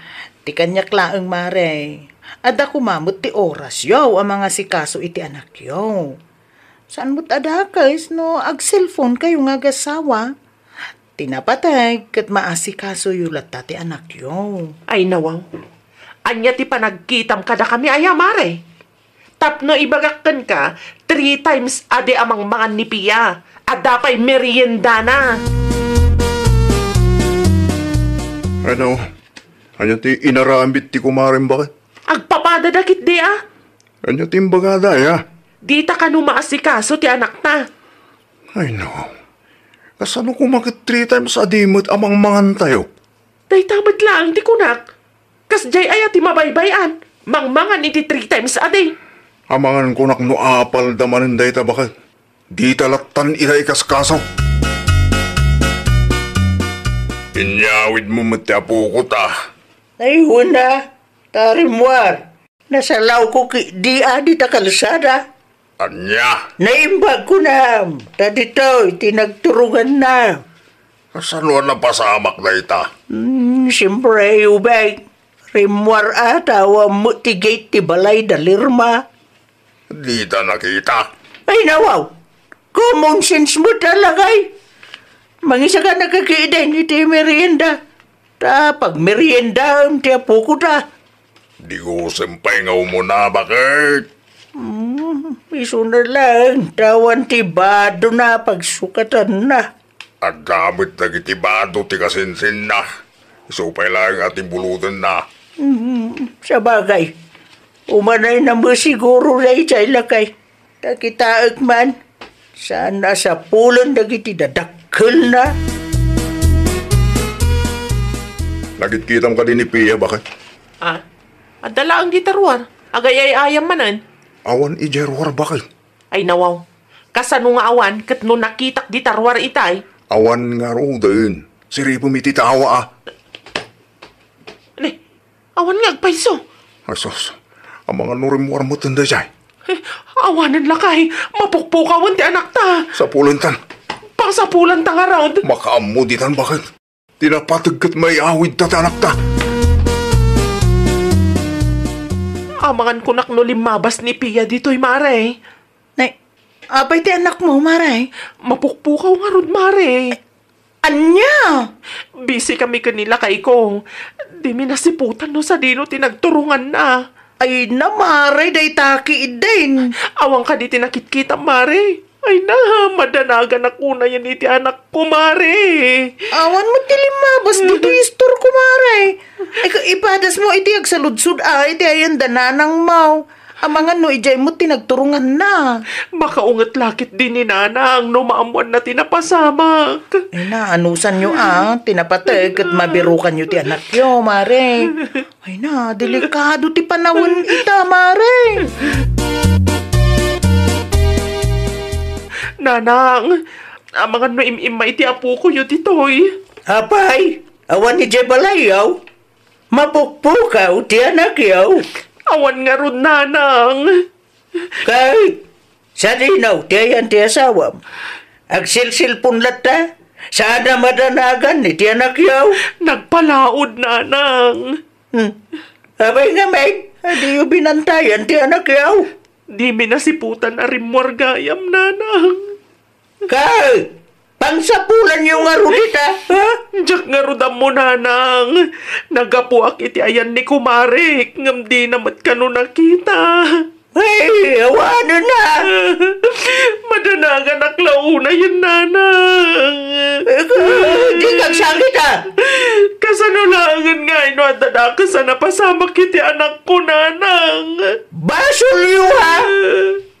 Ti kaniak laeng, Mare. Adda koma met ti orasyo a mangasikaso iti anakyo. Saan met a dakes no agselfonkayo nga agasawa. Ti napateg ket maasikasoyo latta ti anakyo. Ay, nawaw. Ania ti panagkitam kadakami aya, Mare? Tapno ibagak kenka, three times a day a mangmangan ni Pia. Adda pay meriendana. Ano? Ania ti inaramid ti kumarem, baket? Agpapadada ketdi a. Ania ti imbagada, aya? Dita kano maasikaso ti anakta. Ay, no. Kasano koma ket three times a day met a mangmangantayo? Dayta met laeng ti kunak. Kasdiay aya ti mabaybay-an? Mangmangan iti three times a day. Amangan kunak no apalda manen dayta, baket. Dita lattan ida ikaskaso. Inyawidmo met ti apoko ta. Ay, wen a, ta rimmuar. Nasalawko ketdi a dita kalsada. Ania? Naimbag kunam, ta ditoy ti nagturonganna. Kasano a napasamak dayta? Hmm, siempre, ubing. Rimmuar a ta awan met ti gate ti balay da Lerma. Dita nakita. Ay, nawaw. Common sense met a lakay. Mangisaka nakakiden iti merienda. Ta pagmeriendaem ti apoko ta. Digusim pay nga umuna, baket. Hmm, isuna laeng, ta awan ti badona a pagsukatanna. Aggamit dagiti bado ti kasinsinna. Isu pay laeng a timbulodenna. Hmm, sabagay. Umanayna met siguro daydiay lakay. Ta kitaek man, saan a sapulen dagiti dadakkelna. Nagkitkitam kadi ni Pia, baket? Ah, adda laeng dita ruar. Agay-ay-ayam manen. Awan idiay ruar, baket. Ay, nawaw. Kasano nga awan ket no nakitak dita ruar itay? Awan ngaruden. Siripem iti tawa, a. Ni, awan nga agpayso. Ay, sus. Amangan no rimmuar met daydiay. Eh, awanen lakay, mapukpukawen ti anakta. Sapulentan. Pangsapulanta ngarud. Makaammo ditan, baket. Ti napateg ket maiawidta ti anakta. Amangan kunak no limmabas ni Pia ditoy, Mare. Nay, Apay ti anakmo, Mare? Mapukpukaw ngarud, Mare. Ania? Busy kami ken ni lakayko. Dimi nasiputan no sadino ti nagturonganna. Ay na, Mare, dayta ketdin. Awan kadi ti nakitkitam, Mare. Ay na, madanaganak unayen iti anakko, Mare. Awan met ti limmabas ditoy istorko, Mare. Ay, ka-, ipadasmo iti agsaludsod a, iti ayan da nanangmo. Amangan no idiay met ti nagturonganna. Makaunget la ketdi ni nanang no maammoanna ti napasamak. Ay na, anusanyo a, ti napateg ket mabirukanyo ti anakyo, Mare. Ay na, delikado ti panawen ita, Mare. Nanang, amangan no im-immay ti apokoyo ditoy. Apay, awan idiay balayyo? Mapukpukaw ti anakyo. Awan ngarud, nanang. Ket sadino ti ayan ti asawam? Agsilsilpon latta? Saan a madanagan iti anakyo? Nagpalaod, nanang. Hmm. Apay ngamin, a diyo binantayan ti anakyo? Dimi nasiputan a rimmuar gayam, nanang. Ket pangsapulanyo ngarud ita, ha? Diak ngarud ammo, nanang. Naggapuak iti ayan ni kumarek, ngem dina met kano nakita. Ay, awanen a. Madanaganak la unayen, nanang. Eka, di kagsakitan. Kasano laengen nga no adda dakes a napasamak iti anakko, nanang? Basolyo, ha?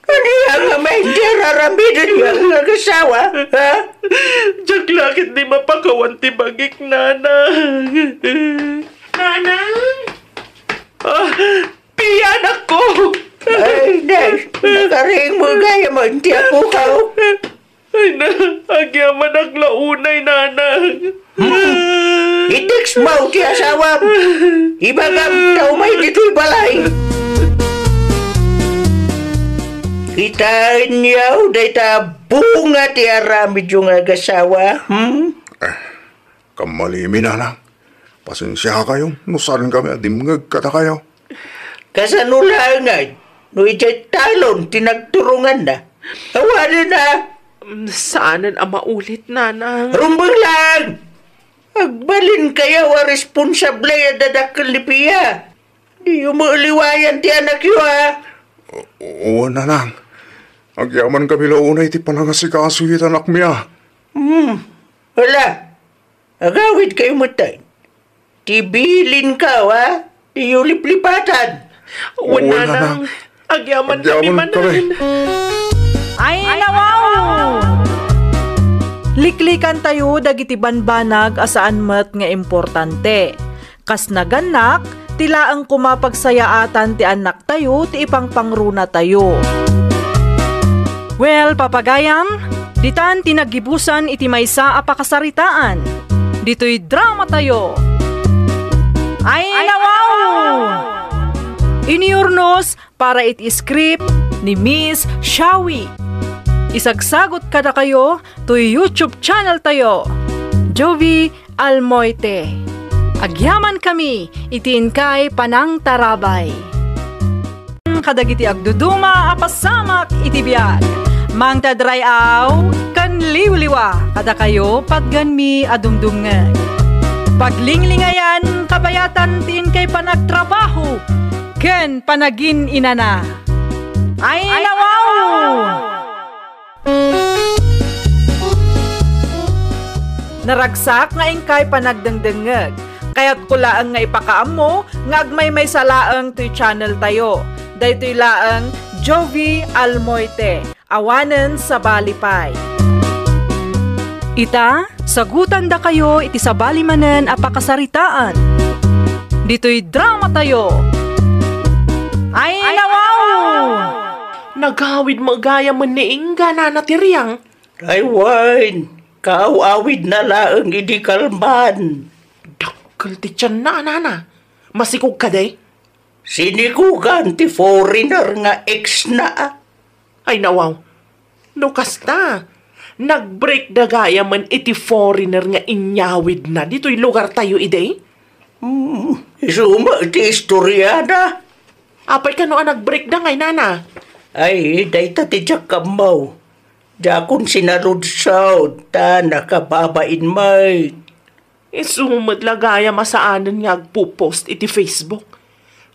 Ania ngamin ti ar-aramidenyo nga asawa, ha? Diak la ketdi mapakawan ti bagik, nanang. Nanang? Ah, Pia, anakko! Ay, nay, nakaring mo gayam ti apokaw. Ay na, agyamanak la unay, nanang. Hmm. I-text mo ti asawam. Ibagam ta umay ditoy balay. Kitaenyo dayta bunga ti aramidyo nga agasawa, hmm? Kammalimi, nanang. Pasensiakayo no saan kami a dimngeg kadakayo. Kasano laengen no idiay talon ti nagturonganna? Awanen a. Mm, saanen a maulit, nanang. Rumbeng laeng! Agbalinkayo a responsable a dadakkel ni Pia. Diyo maaliwayan ti anakyo, a. O, o, nanang. Agyaman kami la unay ti panangasikaso iti anakmi, a. Hmm. Hala, agawidkayo metten. Ti bilinko, a. Diyo liplipatan. Wen, nanang. Agyaman kami manen. Ay, nawaw! Liklikantayo dagiti banbanag a saan met nga importante. Kas nagannak, ti laeng koma pagsayaatan ti annaktayo ti ipangpangrunatayo. Well, papagayam, ditan ti naggibusan iti maysa a pakasaritaan. Ditoy dramatayo. Ay, nawaw! Iniurnos para iti script ni Miss Shawi. Isagsagot kadakayo toy YouTube channel tayo, Jovie Almoite. Agyaman kami iti inkay panangtarabay. Kadagiti agduduma a pasamak iti biag, Mangted Ray-aw ken Liwliwa, kadakayo patgenmi a dumdumngeg. Paglinglingayan kabayatan ti inkay panagtrabaho ken panagin-inana. Ay, nawaw! Naragsak nga inkay panagdengdengngeg. Kayatko laeng nga ipakaammo nga agmaymaysa laeng toy channel tayo. Daytoy laeng Jovie Almoite. Awanen sabali pay. Ita, sagutandakayo iti sabali manen a pakasaritaan. Ditoy dramatayo. Ay, nawaw! Nagawid met gayam ni ingga, nana, ti riang. Ay wen, kaaw-awidna laeng idi kalman. Dakkel ti tianna, a nana. Masikog kadi? Sinikugan ti foreigner nga ex-na. Ay, nawaw. No kasta, nag-break da gayamen iti foreigner nga inyawidna ditoy lugartayo idi? Hmm, isu met ti istoriana. Apay kano a nag-break da ngay, nana? Ay, dayta ti diak ammo. Diakon sinaludsod, ta nakababain met. Isu met la gayam a saanen nga agpo-post iti Facebook.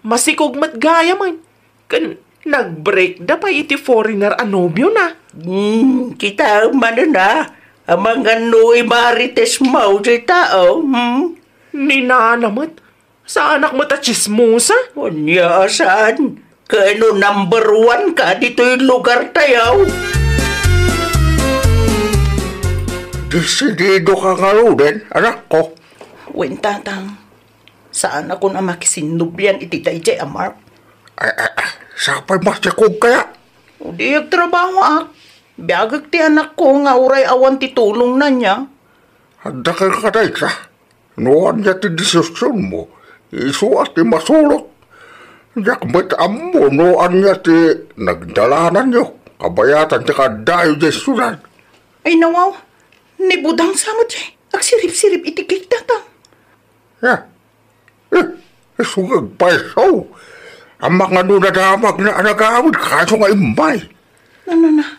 Masikog met gayamen. Ken nagbreakda pay iti foreigner a nobiona. Hmm, kitaem manen a, amangan no imarites mo diay tao, hmm? Ni nana met, saanak met a tsismosa. Ania a saan? Ken no number one ka ditoy lugar tayo. Desidido ka ngaruden, anakko? Wen, tatang. Saanakon a makisinnublian iti daydiay a Mark. Ay, ay, ay, sapay masikog kaya? O di agtrabahoak. Biagek ti anakko nga uray awan ti tulongna nia. Adda kenka dayta? No ania ti desisionmo, isu a ti masurot. Diak met ammo no ania ti nagdalananyo kabayatan ti kaaddayo diay siudad. Ay, nawaw. Ni Budang sa met, eh. Agsirip-sirip iti cake, tatang. Ya. Eh, isu nga agpayso. Amangan no nadamagna a nagawid kaso nga immay. Ano na?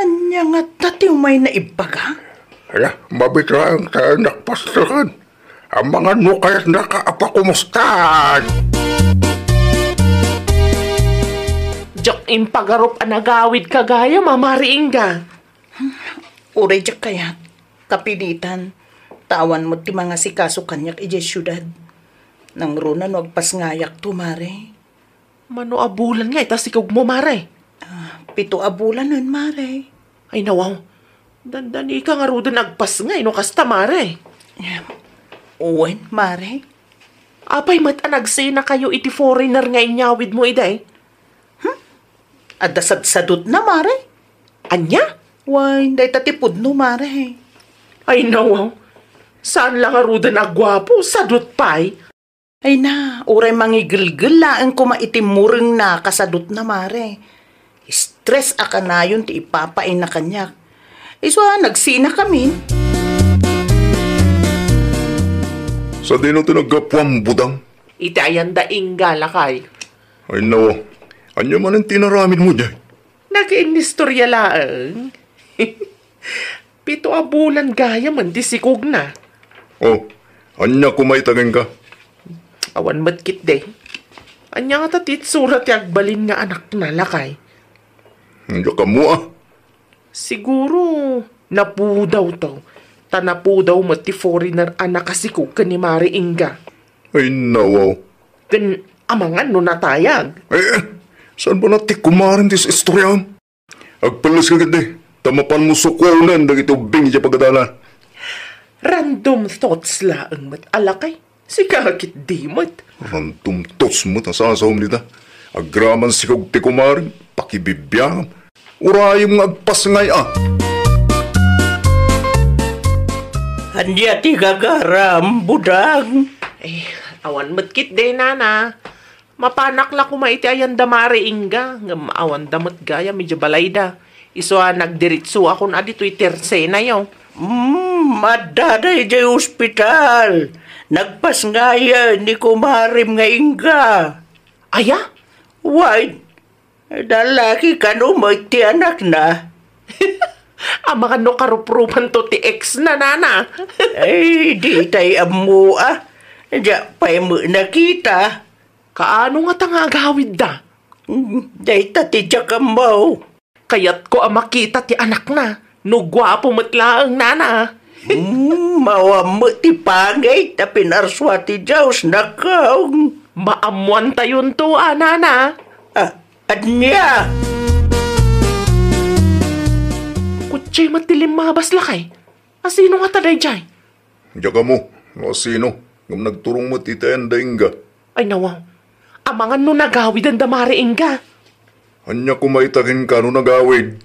Ania ngata ti umay naibaga? Ala, mabitraang ta nakpastakan. Amangan no kayatnaka a pakumustaan. Diak impagarup a nagawidka gayam, Mare Inga. Uray diak kayat, kapilitan, ta awan met ti mangasikaso kaniak idiay siudad. Nangruna no agpasngayakto, Mare. Mano a bulan nga ita sikogmo, Mare? Ah, pito a bulanen, Mare. Ay, nawaw. Dandanika ngaruden agpasngay no kasta, Mare. Wen, Mare. Apay met a nagsinakayo iti foreigner nga inyawidmo idi? Hmm? Adda sadsadutna, Mare. Ania? Wen, dayta ti pudno, Mare. Ay, nawaw. Saan la ngaruden a guapo, sadut pay. Ay na, uray mangigelgel laeng koma iti murengna kasadutna, Mare. Stress a kanayon ti ipapaina kaniak. Isu a nagsinakamin. Sadino ti naggapuam, Budang? Iti ayan da Inga, lakay. Ay, nawaw. Ania manen ti inaramidmo diay? Nakiinnistorya laeng. Pito a bulan gayamen ti sikogna. Oh, ania koma ita kenka? Awan met ketdi. Ania ngata ti itsura ti agbalin nga anakna, lakay? Diak ammo a. Siguro, napudawto. Ta napudaw met ti foreigner a nakasikog ken ni Mare Inga. Ay, nawaw. Ken amangan no natayag. Eh, eh, saan ba na ti kumarem ti istoryaam? Agpelles ka ketdi, ta mapanmo sukonen dagiti ubbing idiay pagadalan. Random thoughts laeng met a lakay. Sika ketdi met. Random thoughts met a sasaom dita. Agraman sikog ti kumarem, pakibibiangam. Urayem nga agpasngay a. Ania ti gagaram, Budang? Eh, awan met ketdi, nana. Mapanak la koma iti ayan da Mare Inga, ngem awan da met gayam idiay balayda. Isu a nagdiritsuakon a ditoy tersenayo. Hmm, adda daydiay ospital. Nagpasngayen ni kumarem nga Inga. Aya? Wen, dalaki kano met ti anakna? Amangan no karuprupanto ti ex na, nana. Ay, di tay ammo a. Diak pay met nakita. Kaano ngata nga agawidda? Hmm, dayta ti diak ammo. Kayatko a makita ti anakna. No guapo met laeng, nana. Hmm, awan met ti pangit a pinarsua ti Dios, nakaw. Maammoantayonto a, nana. Ah, ania? Kutsi met ti limmabas, lakay. Asino ngata daydiay? Diak ammo no asino, ngem nagturong met iti ayan da Inga. Ay, nawaw. Amangan no nagawiden da Mare Inga. Ania koma ita kenka no nagawid?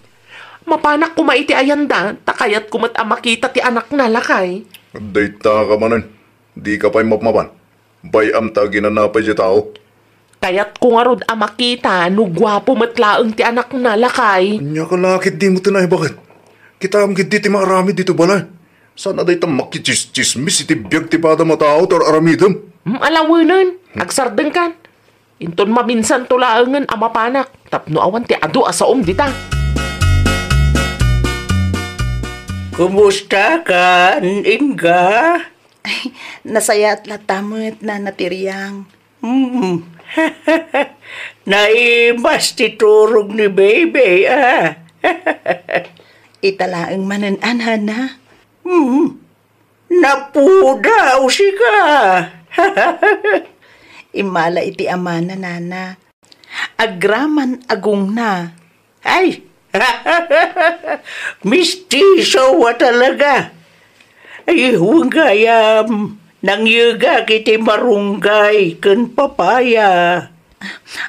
Mapanak koma iti ayan da, ta kayatko met a makita ti anakna, lakay. Dayta ka manen, dika pay mapmapan. Bay-am ta aginana pay ti tao. Kayatko ngarud a makita no guapo met laeng ti anakna, lakay. Ania ka la ketdi met ti naibaga? Kitaem ketdi ti maaramid ditoy balay. Saan a dayta makitsismis iti biag ti padam a tao ti ar-aramidem? Hmm, alawenen. Agsardengkan. Inton maminsanto laengen a mapanak tapno awan ti adu a saom dita. Kumusta kan, Inga? Ay, nasayaat latta met, Nana Tiriang. Hmm. Naimas ti turog ni Baby, ah. Ita laeng manen a, Nana. Hmm. Napudaw sika. Immala iti amana, Nana. Agraman agongna. Ay! Mistiso a talaga. Ay, wen gayam, nangyegak iti marunggay ken papaya.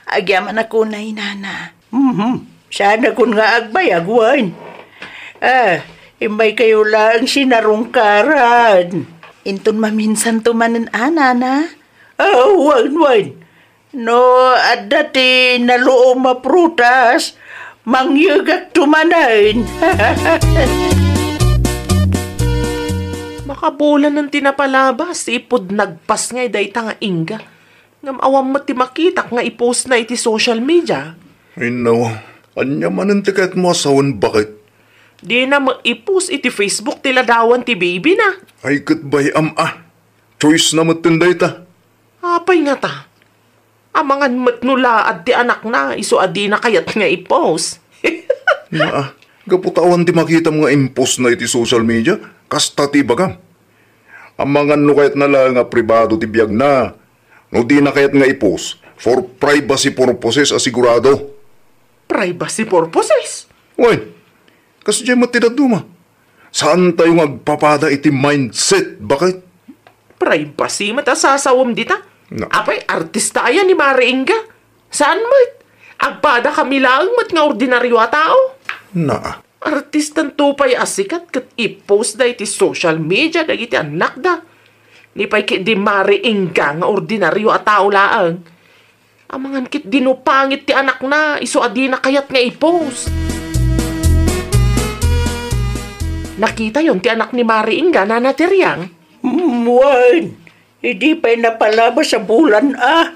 Agyamanak unay, Nana. Mhm. Saanakon nga agbayag, wen. Ah, immaykayo laeng sinarungkaran. Inton maminsanto manen a, Nana? Ah, wen, wen. No adda ti naluom a prutas, mangyegakto manen. Makabulanen ti napalabas, ipud nagpasngay dayta nga Inga. Ngem awan met ti makitak nga i-postna iti social media. Ay, nawa. Ania manen ti kayatmo a sawen, baket? Dina met i-post iti Facebook ti ladawan ti baby na. Ay, ket bay-am a. Choice na met ten dayta. Apay ngata? Amangan met no laad ti anakna, isu a dina kayat nga i-post. Naa, gapu ta awan ti makitam nga impostna iti social media, kasta ti ibagam. Amangan no kayatna laeng a pribado ti biagna, no dina kayat nga i-post, for privacy purposes a sigurado. Privacy purposes? Wen, kasdiay met ti dadduma. Saantayo nga agpapada iti mindset, baket? Privacy met a sasawem dita. Na. Apay, artista aya ni Mare Inga? Saan met? Agpada kami laeng met nga ordinaryo a tao. Naa. Artistanto pay a sikat ket i-post da iti social media dagiti annakda. Ni pay ket di Mare Inga nga ordinaryo a tao laeng. Amangan ket di no pangit ti anakna, isu a dina kayat nga i-post. Nakitayon ti anak ni Mare Inga, Nana Tiriang? Mm, wen. Idi pay napalabas a bulan a.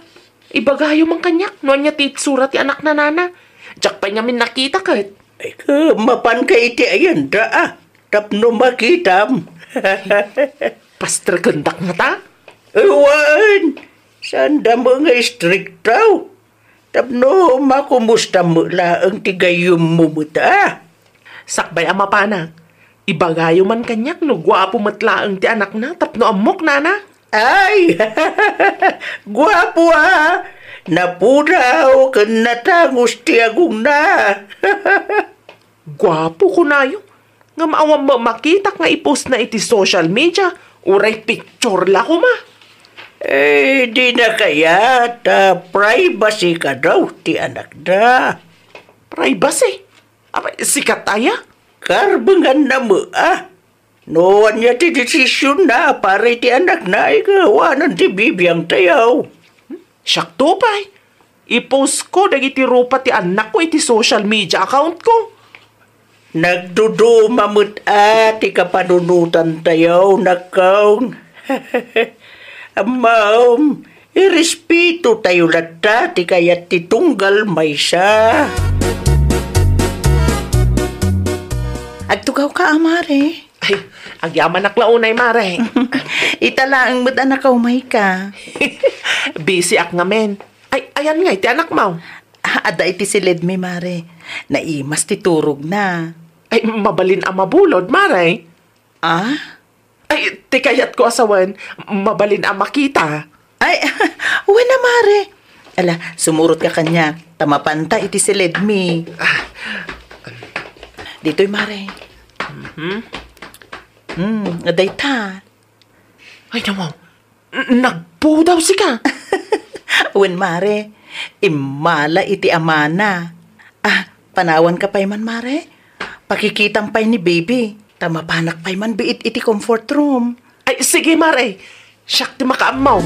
Ibagayo man kaniak no ania ti itsura ti anakna, Nana. Diak pay ngamin nakita ket. Ay, ka, mapanka iti ayanda a. Tapno makitam. Pastrekendak ngata? Ay, wen. Saanda met nga istrikto. Tapno makumusta met laeng ti gayyemmo met a. Sakbay a mapanak, ibagayo man kaniak no guapo met laeng ti anakna tapno ammok, Nana. Ay! Guapo a! Napudaw ken natangos ti agongna. Guapo, kunayo. Ngem awan met makitak nga i-postna iti social media, uray picture la koma. Eh, dina kayat a privacy kadaw ti anakda. Privacy? Apay, sikat aya? Karbenganna met a. No ania ti desisionna para iti anakna, ay awanan ti bibiangtayo. Siakto pay. I-post ko dagiti rupa ti annakko iti social media account ko. Nagduduma met a ti kapanunotantayo, nakkaw. Ammom, irespetotayo latta ti kayat ti tunggal maysa. Agtugawka a, Mare? Ay, agyamanak la unay, Mare. Ita laeng met a nakaumayka. Busy ak ngamin. Ay, ayan ngay ti anakmo? Ah, adda iti siledmi, Mare. Naimas ti turogna. Ay, mabalin a mabulod, Mare. Ah? Ay, ti kayatko a sawen, mabalin a makita. Ay, wen a, Mare. Ala, sumurotka kaniak, ta mapanta iti siledmi. Ah. Ditoy, Mare. Mhm. Hmm, dayta. Ay, nawaw. N-, nagpudaw sika. Wen, Mare. Immala iti amana. Ah, panawanka pay man, Mare. Pakikitam pay ni Baby. Ta mapanak pay man biit iti comfort room. Ay, sige, Mare. Siak ti makaammo.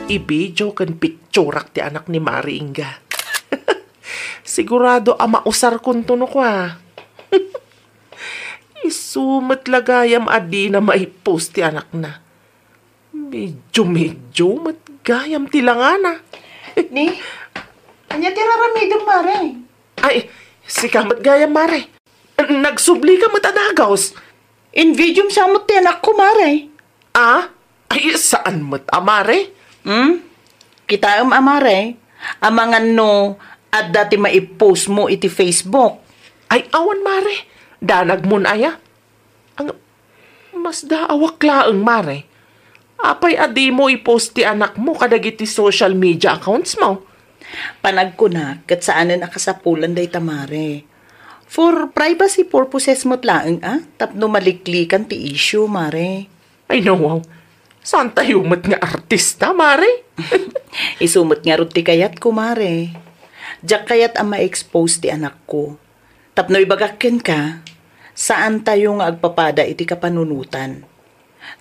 I-video ken picturak ti anak ni Mare Inga. Sigurado a mausarkonto no kua. Isu met la gayam a dina mai-post ti anakna. Medyo-medyo met gayam ti langana. Ni, ania ti raramidem, Mare? Ay, sika met gayam, Mare. Nagsubli ka met a dagus. Invidium sa met ti anakko, Mare. Ah? Ay, saan met a, Mare? Hmm? Kitaem a, Mare, amangan no adda ti maipost mo iti Facebook. Ay, awan, Mare. Danagmon aya. Ang, masdaawak laeng, Mare. Apay a dimo i-post ti anakmo kadagiti social media accounts mo? Panagkunak ket saanen a kasapulan dayta, Mare. For privacy purposes met laeng, a, tapno maliklikan ti issue, Mare. Ay, nawaw. Saan tayo met nga artista, Mare? Isu met ngarud ti kayatko, Mare. Diak kayat a ma-expose ti anakko. Tapno ibagak kenka, saan tayo nga agpapada iti kapanunotan.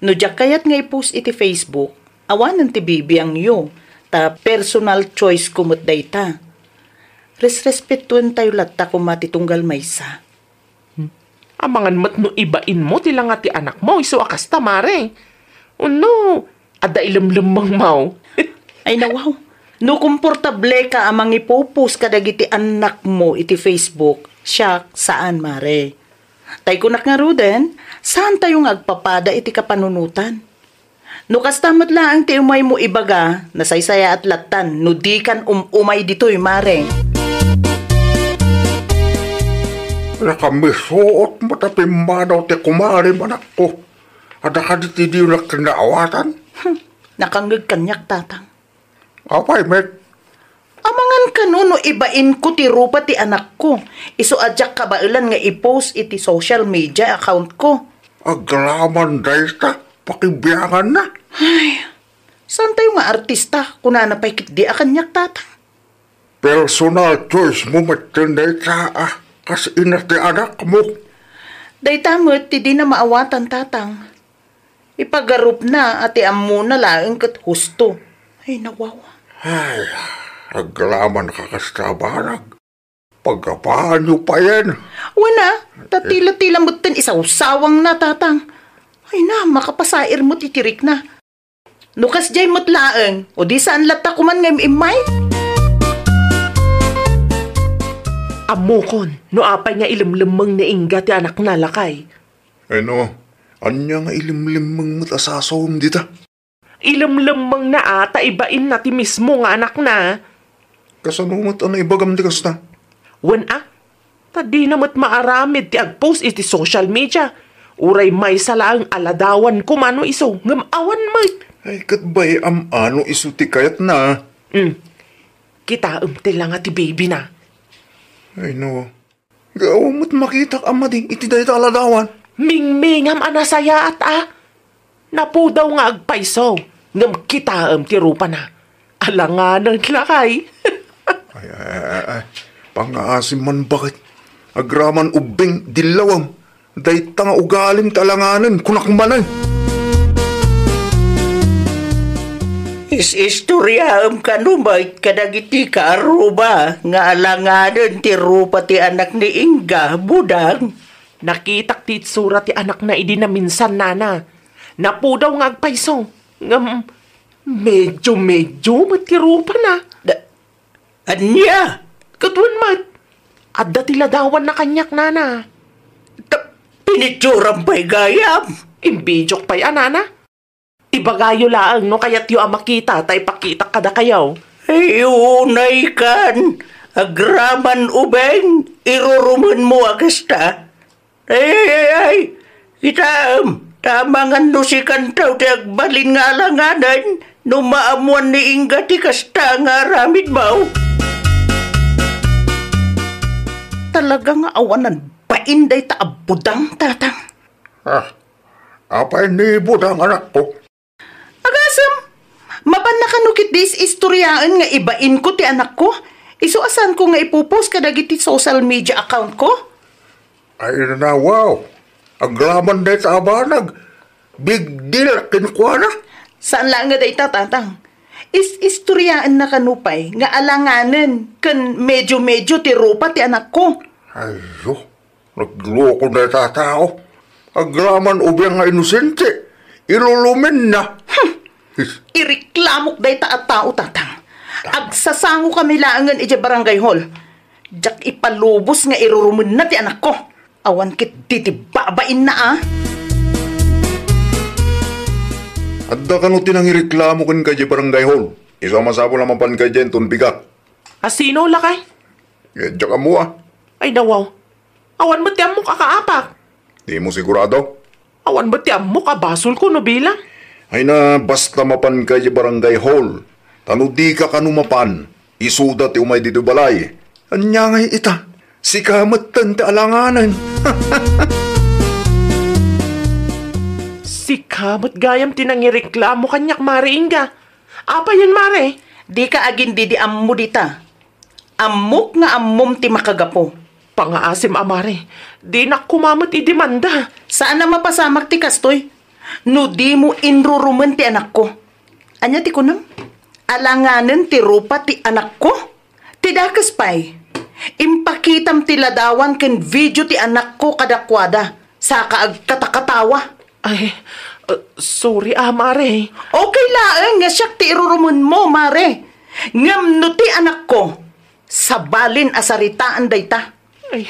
No diak kayat nga i-post iti Facebook, awanen ti bibiangyo, ta personal choice ko met dayta. Resrespetuen tayo latta koma ti tunggal maysa. Hmm. Amangan met no ibain mo ti langa ti anak mo, isu a kasta, Mare. Wenno, adda ilemlemmeng mo. Ay, nawaw. No komportable ka a mangipupos kadagiti anak mo iti Facebook, siak, saan, Mare. Tay kunak ngaruden, saan tayo nga agpapada iti kapanunotan? No kasta met laeng ti umaymo ibaga, nasaysayaat lattan no dikan um-umay ditoy, Mare. Nakamisuot met a pimmanaw ti kumarem, anakko. Adda kadi ti dinak kinnaawatan? Hmm, nakangngeg kaniak, Tatang. Apay met? Amangan kano no ibainko ti rupa ti anakko, isu a diak kabaelan nga i-post iti social media accountko. Agraman dayta, pakibianganna. Ay, saan tayo nga artista? Kunana pay ketdi a kaniak, Tatang. Personal choice mo met dayta a kas ina ti anakmo. Dayta met ti dina maawatan, Tatang. Ipagarupna a ti ammona laeng ket husto. Ay, nawaw. Ay, agraman ka kasta a banag. Paggapaanyo payen. Wen a, ta tila-tila metten isawsawangna, Tatang. Ay na, makapasair met iti rikna. No kasdiay met laeng, o di saan latta koman nga im-immay? Ammokon, no apay nga ilemlemmeng ni Inga ti anakna, lakay. Ay no, ania nga ilemlemmeng met a sasawem dita? Ilemlemmengna a ta ibainna ti mismo nga anakna. Kasano met a naibagam ti kasta? Wen a, ta dina met maaramid ti agpost iti social media. Uray maysa laeng a ladawan koma no isu, ngem awan met. Ay, ket bay-am a no isu ti kayatna. Hmm. Kitaem ti langa ti baby na. Ay, no. Gapu met makitak a madi iti dayta a ladawan. Mingmingam a nasayaat a. Napudaw nga agpayso, ngem kitaem ti rupana. Alanganen, lakay. Ay, ay, ay, ay. Pangngaasim man baket. Agraman ubbing, dillawem. Dayta nga ugalim ti alanganen, kunak manen. Is-istoriaem kano met kadagiti kaaruba nga alanganen ti rupa ti anak ni Inga, Budang. Nakitak ti itsura ti anakna idi naminsan, nana. Napudaw nga agpayso. Ngem, medyo-medyo met ti rupana. Da-, ania? Ket wen met, adda ti ladawanna kaniak, nana. Ta-, pinitsuram pay gayam? Imbidiok pay a, nana. Ibagayo laeng no kayatyo a makita ta ipakitak kadakayo. Ay, unay kan, agraman ubing, irurumenmo a kasta. Ay, ay, ay, ay, kitaem, ta amangan no sikanto ti agbalin nga alanganen, no maammoan ni Inga ti kasta nga aramidmo. Talaga nga awanan bain dayta a Budang, Tatang. Ah, apay ni Budang, anakko? Agasem, mapanna kano ketdi is-istoriaen nga ibainko ti anakko? Isu a saanko nga ipopost kadagiti social media accountko? Ay, nanawaw. Agraman dayta a banag. Big deal kenkuana. Saan laeng nga dayta, Tatang. Is-istoriaenna kano pay nga alanganen ken medyo-medyo ti rupa ti anakko. Ayyo. Nagloko dayta a tao. Agraman ubing nga inosente. Ilulumenna. Hmm. Ireklamok dayta a tao, tatang. Agsasangokami laengen idiay barangay hall. Diak ipalubos nga irurumenna ti anakko. Awan ketdi ti babainna, a. Adda kano ti nangireklamo kenka idiay barangay hall? Isu a masapul a mapanka idiay inton bigat. A sino, lakay? Eh, diak ammo, a. Ay, nawaw. Awan met ti ammok a kaapak. Dimo sigurado? Awan met ti ammok a basolko no bilang. Ay na, basta mapanka idiay barangay hall. Ta no dika kano mapan, isuda ti umay ditoy balay. Ania ngay ita? Sika metten ti alanganen. Sika met gayam ti nangireklamo kaniak, Mare Inga. Apayen, Mare? Dika agin-idi ammo dita. Ammok nga ammom ti makagapu. Pangaasim a, Mare. Dinak koma met idemanda. Saan a mapasamak ti kastoy no dimo inrurumen ti anakko. Ania ti kunam? Alanganen ti rupa ti anakko? Ti dakes pay, impakitam ti ladawan ken video ti anakko kadakuada, saka agkatakatawa. Ay, uh, sorry, a, Mare. Okay laeng nga siak ti irurumenmo, Mare. Ngem no ti anakko, sabalin a saritaan dayta. Ay,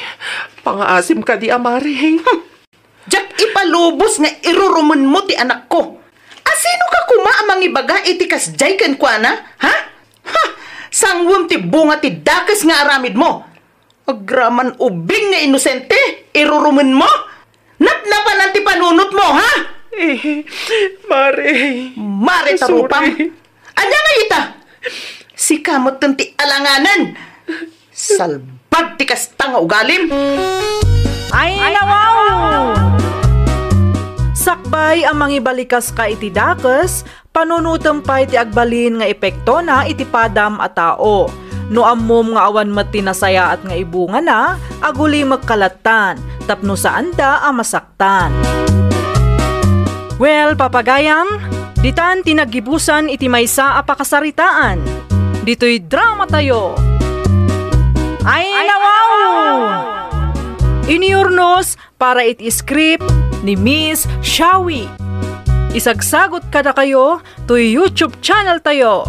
pangaasim kadi a, Mare. Hmm. Diak ipalubos nga irurumenmo ti anakko. Asino ka koma a mangibaga iti kasdiay kenkuana? Ha? Ha! Sangwem ti bunga ti dakes nga aramidmo. Agraman ubing nga inosente, irurumenmo? Napnapanan ti panunotmo, ha? Eh, Mare. Mare ta rupam. Sorry. Ania ngay ita? Sika metten ti alanganen. Salbag ti kasta nga ugalim. Ay, nawaw! Sakbay a mangibalikas ka iti dakes, panunotem pay ti agbalin nga epektona iti padam a tao. No ammom nga awan met ti nasayaat nga ibungana, agulimek ka lattan, tapno saanda a masaktan. Well, papagayam, ditan ti naggibusan iti maysa a pakasaritaan. Ditoy dramatayo. Ay, nawaw! Inurnos para iti script ni Miss Shawi. Isagsagot kadakayo toy YouTube channel tayo,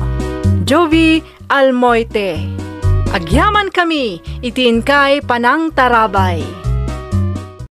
Jovie Almoite. Agyamankami iti inkay panangtarabay.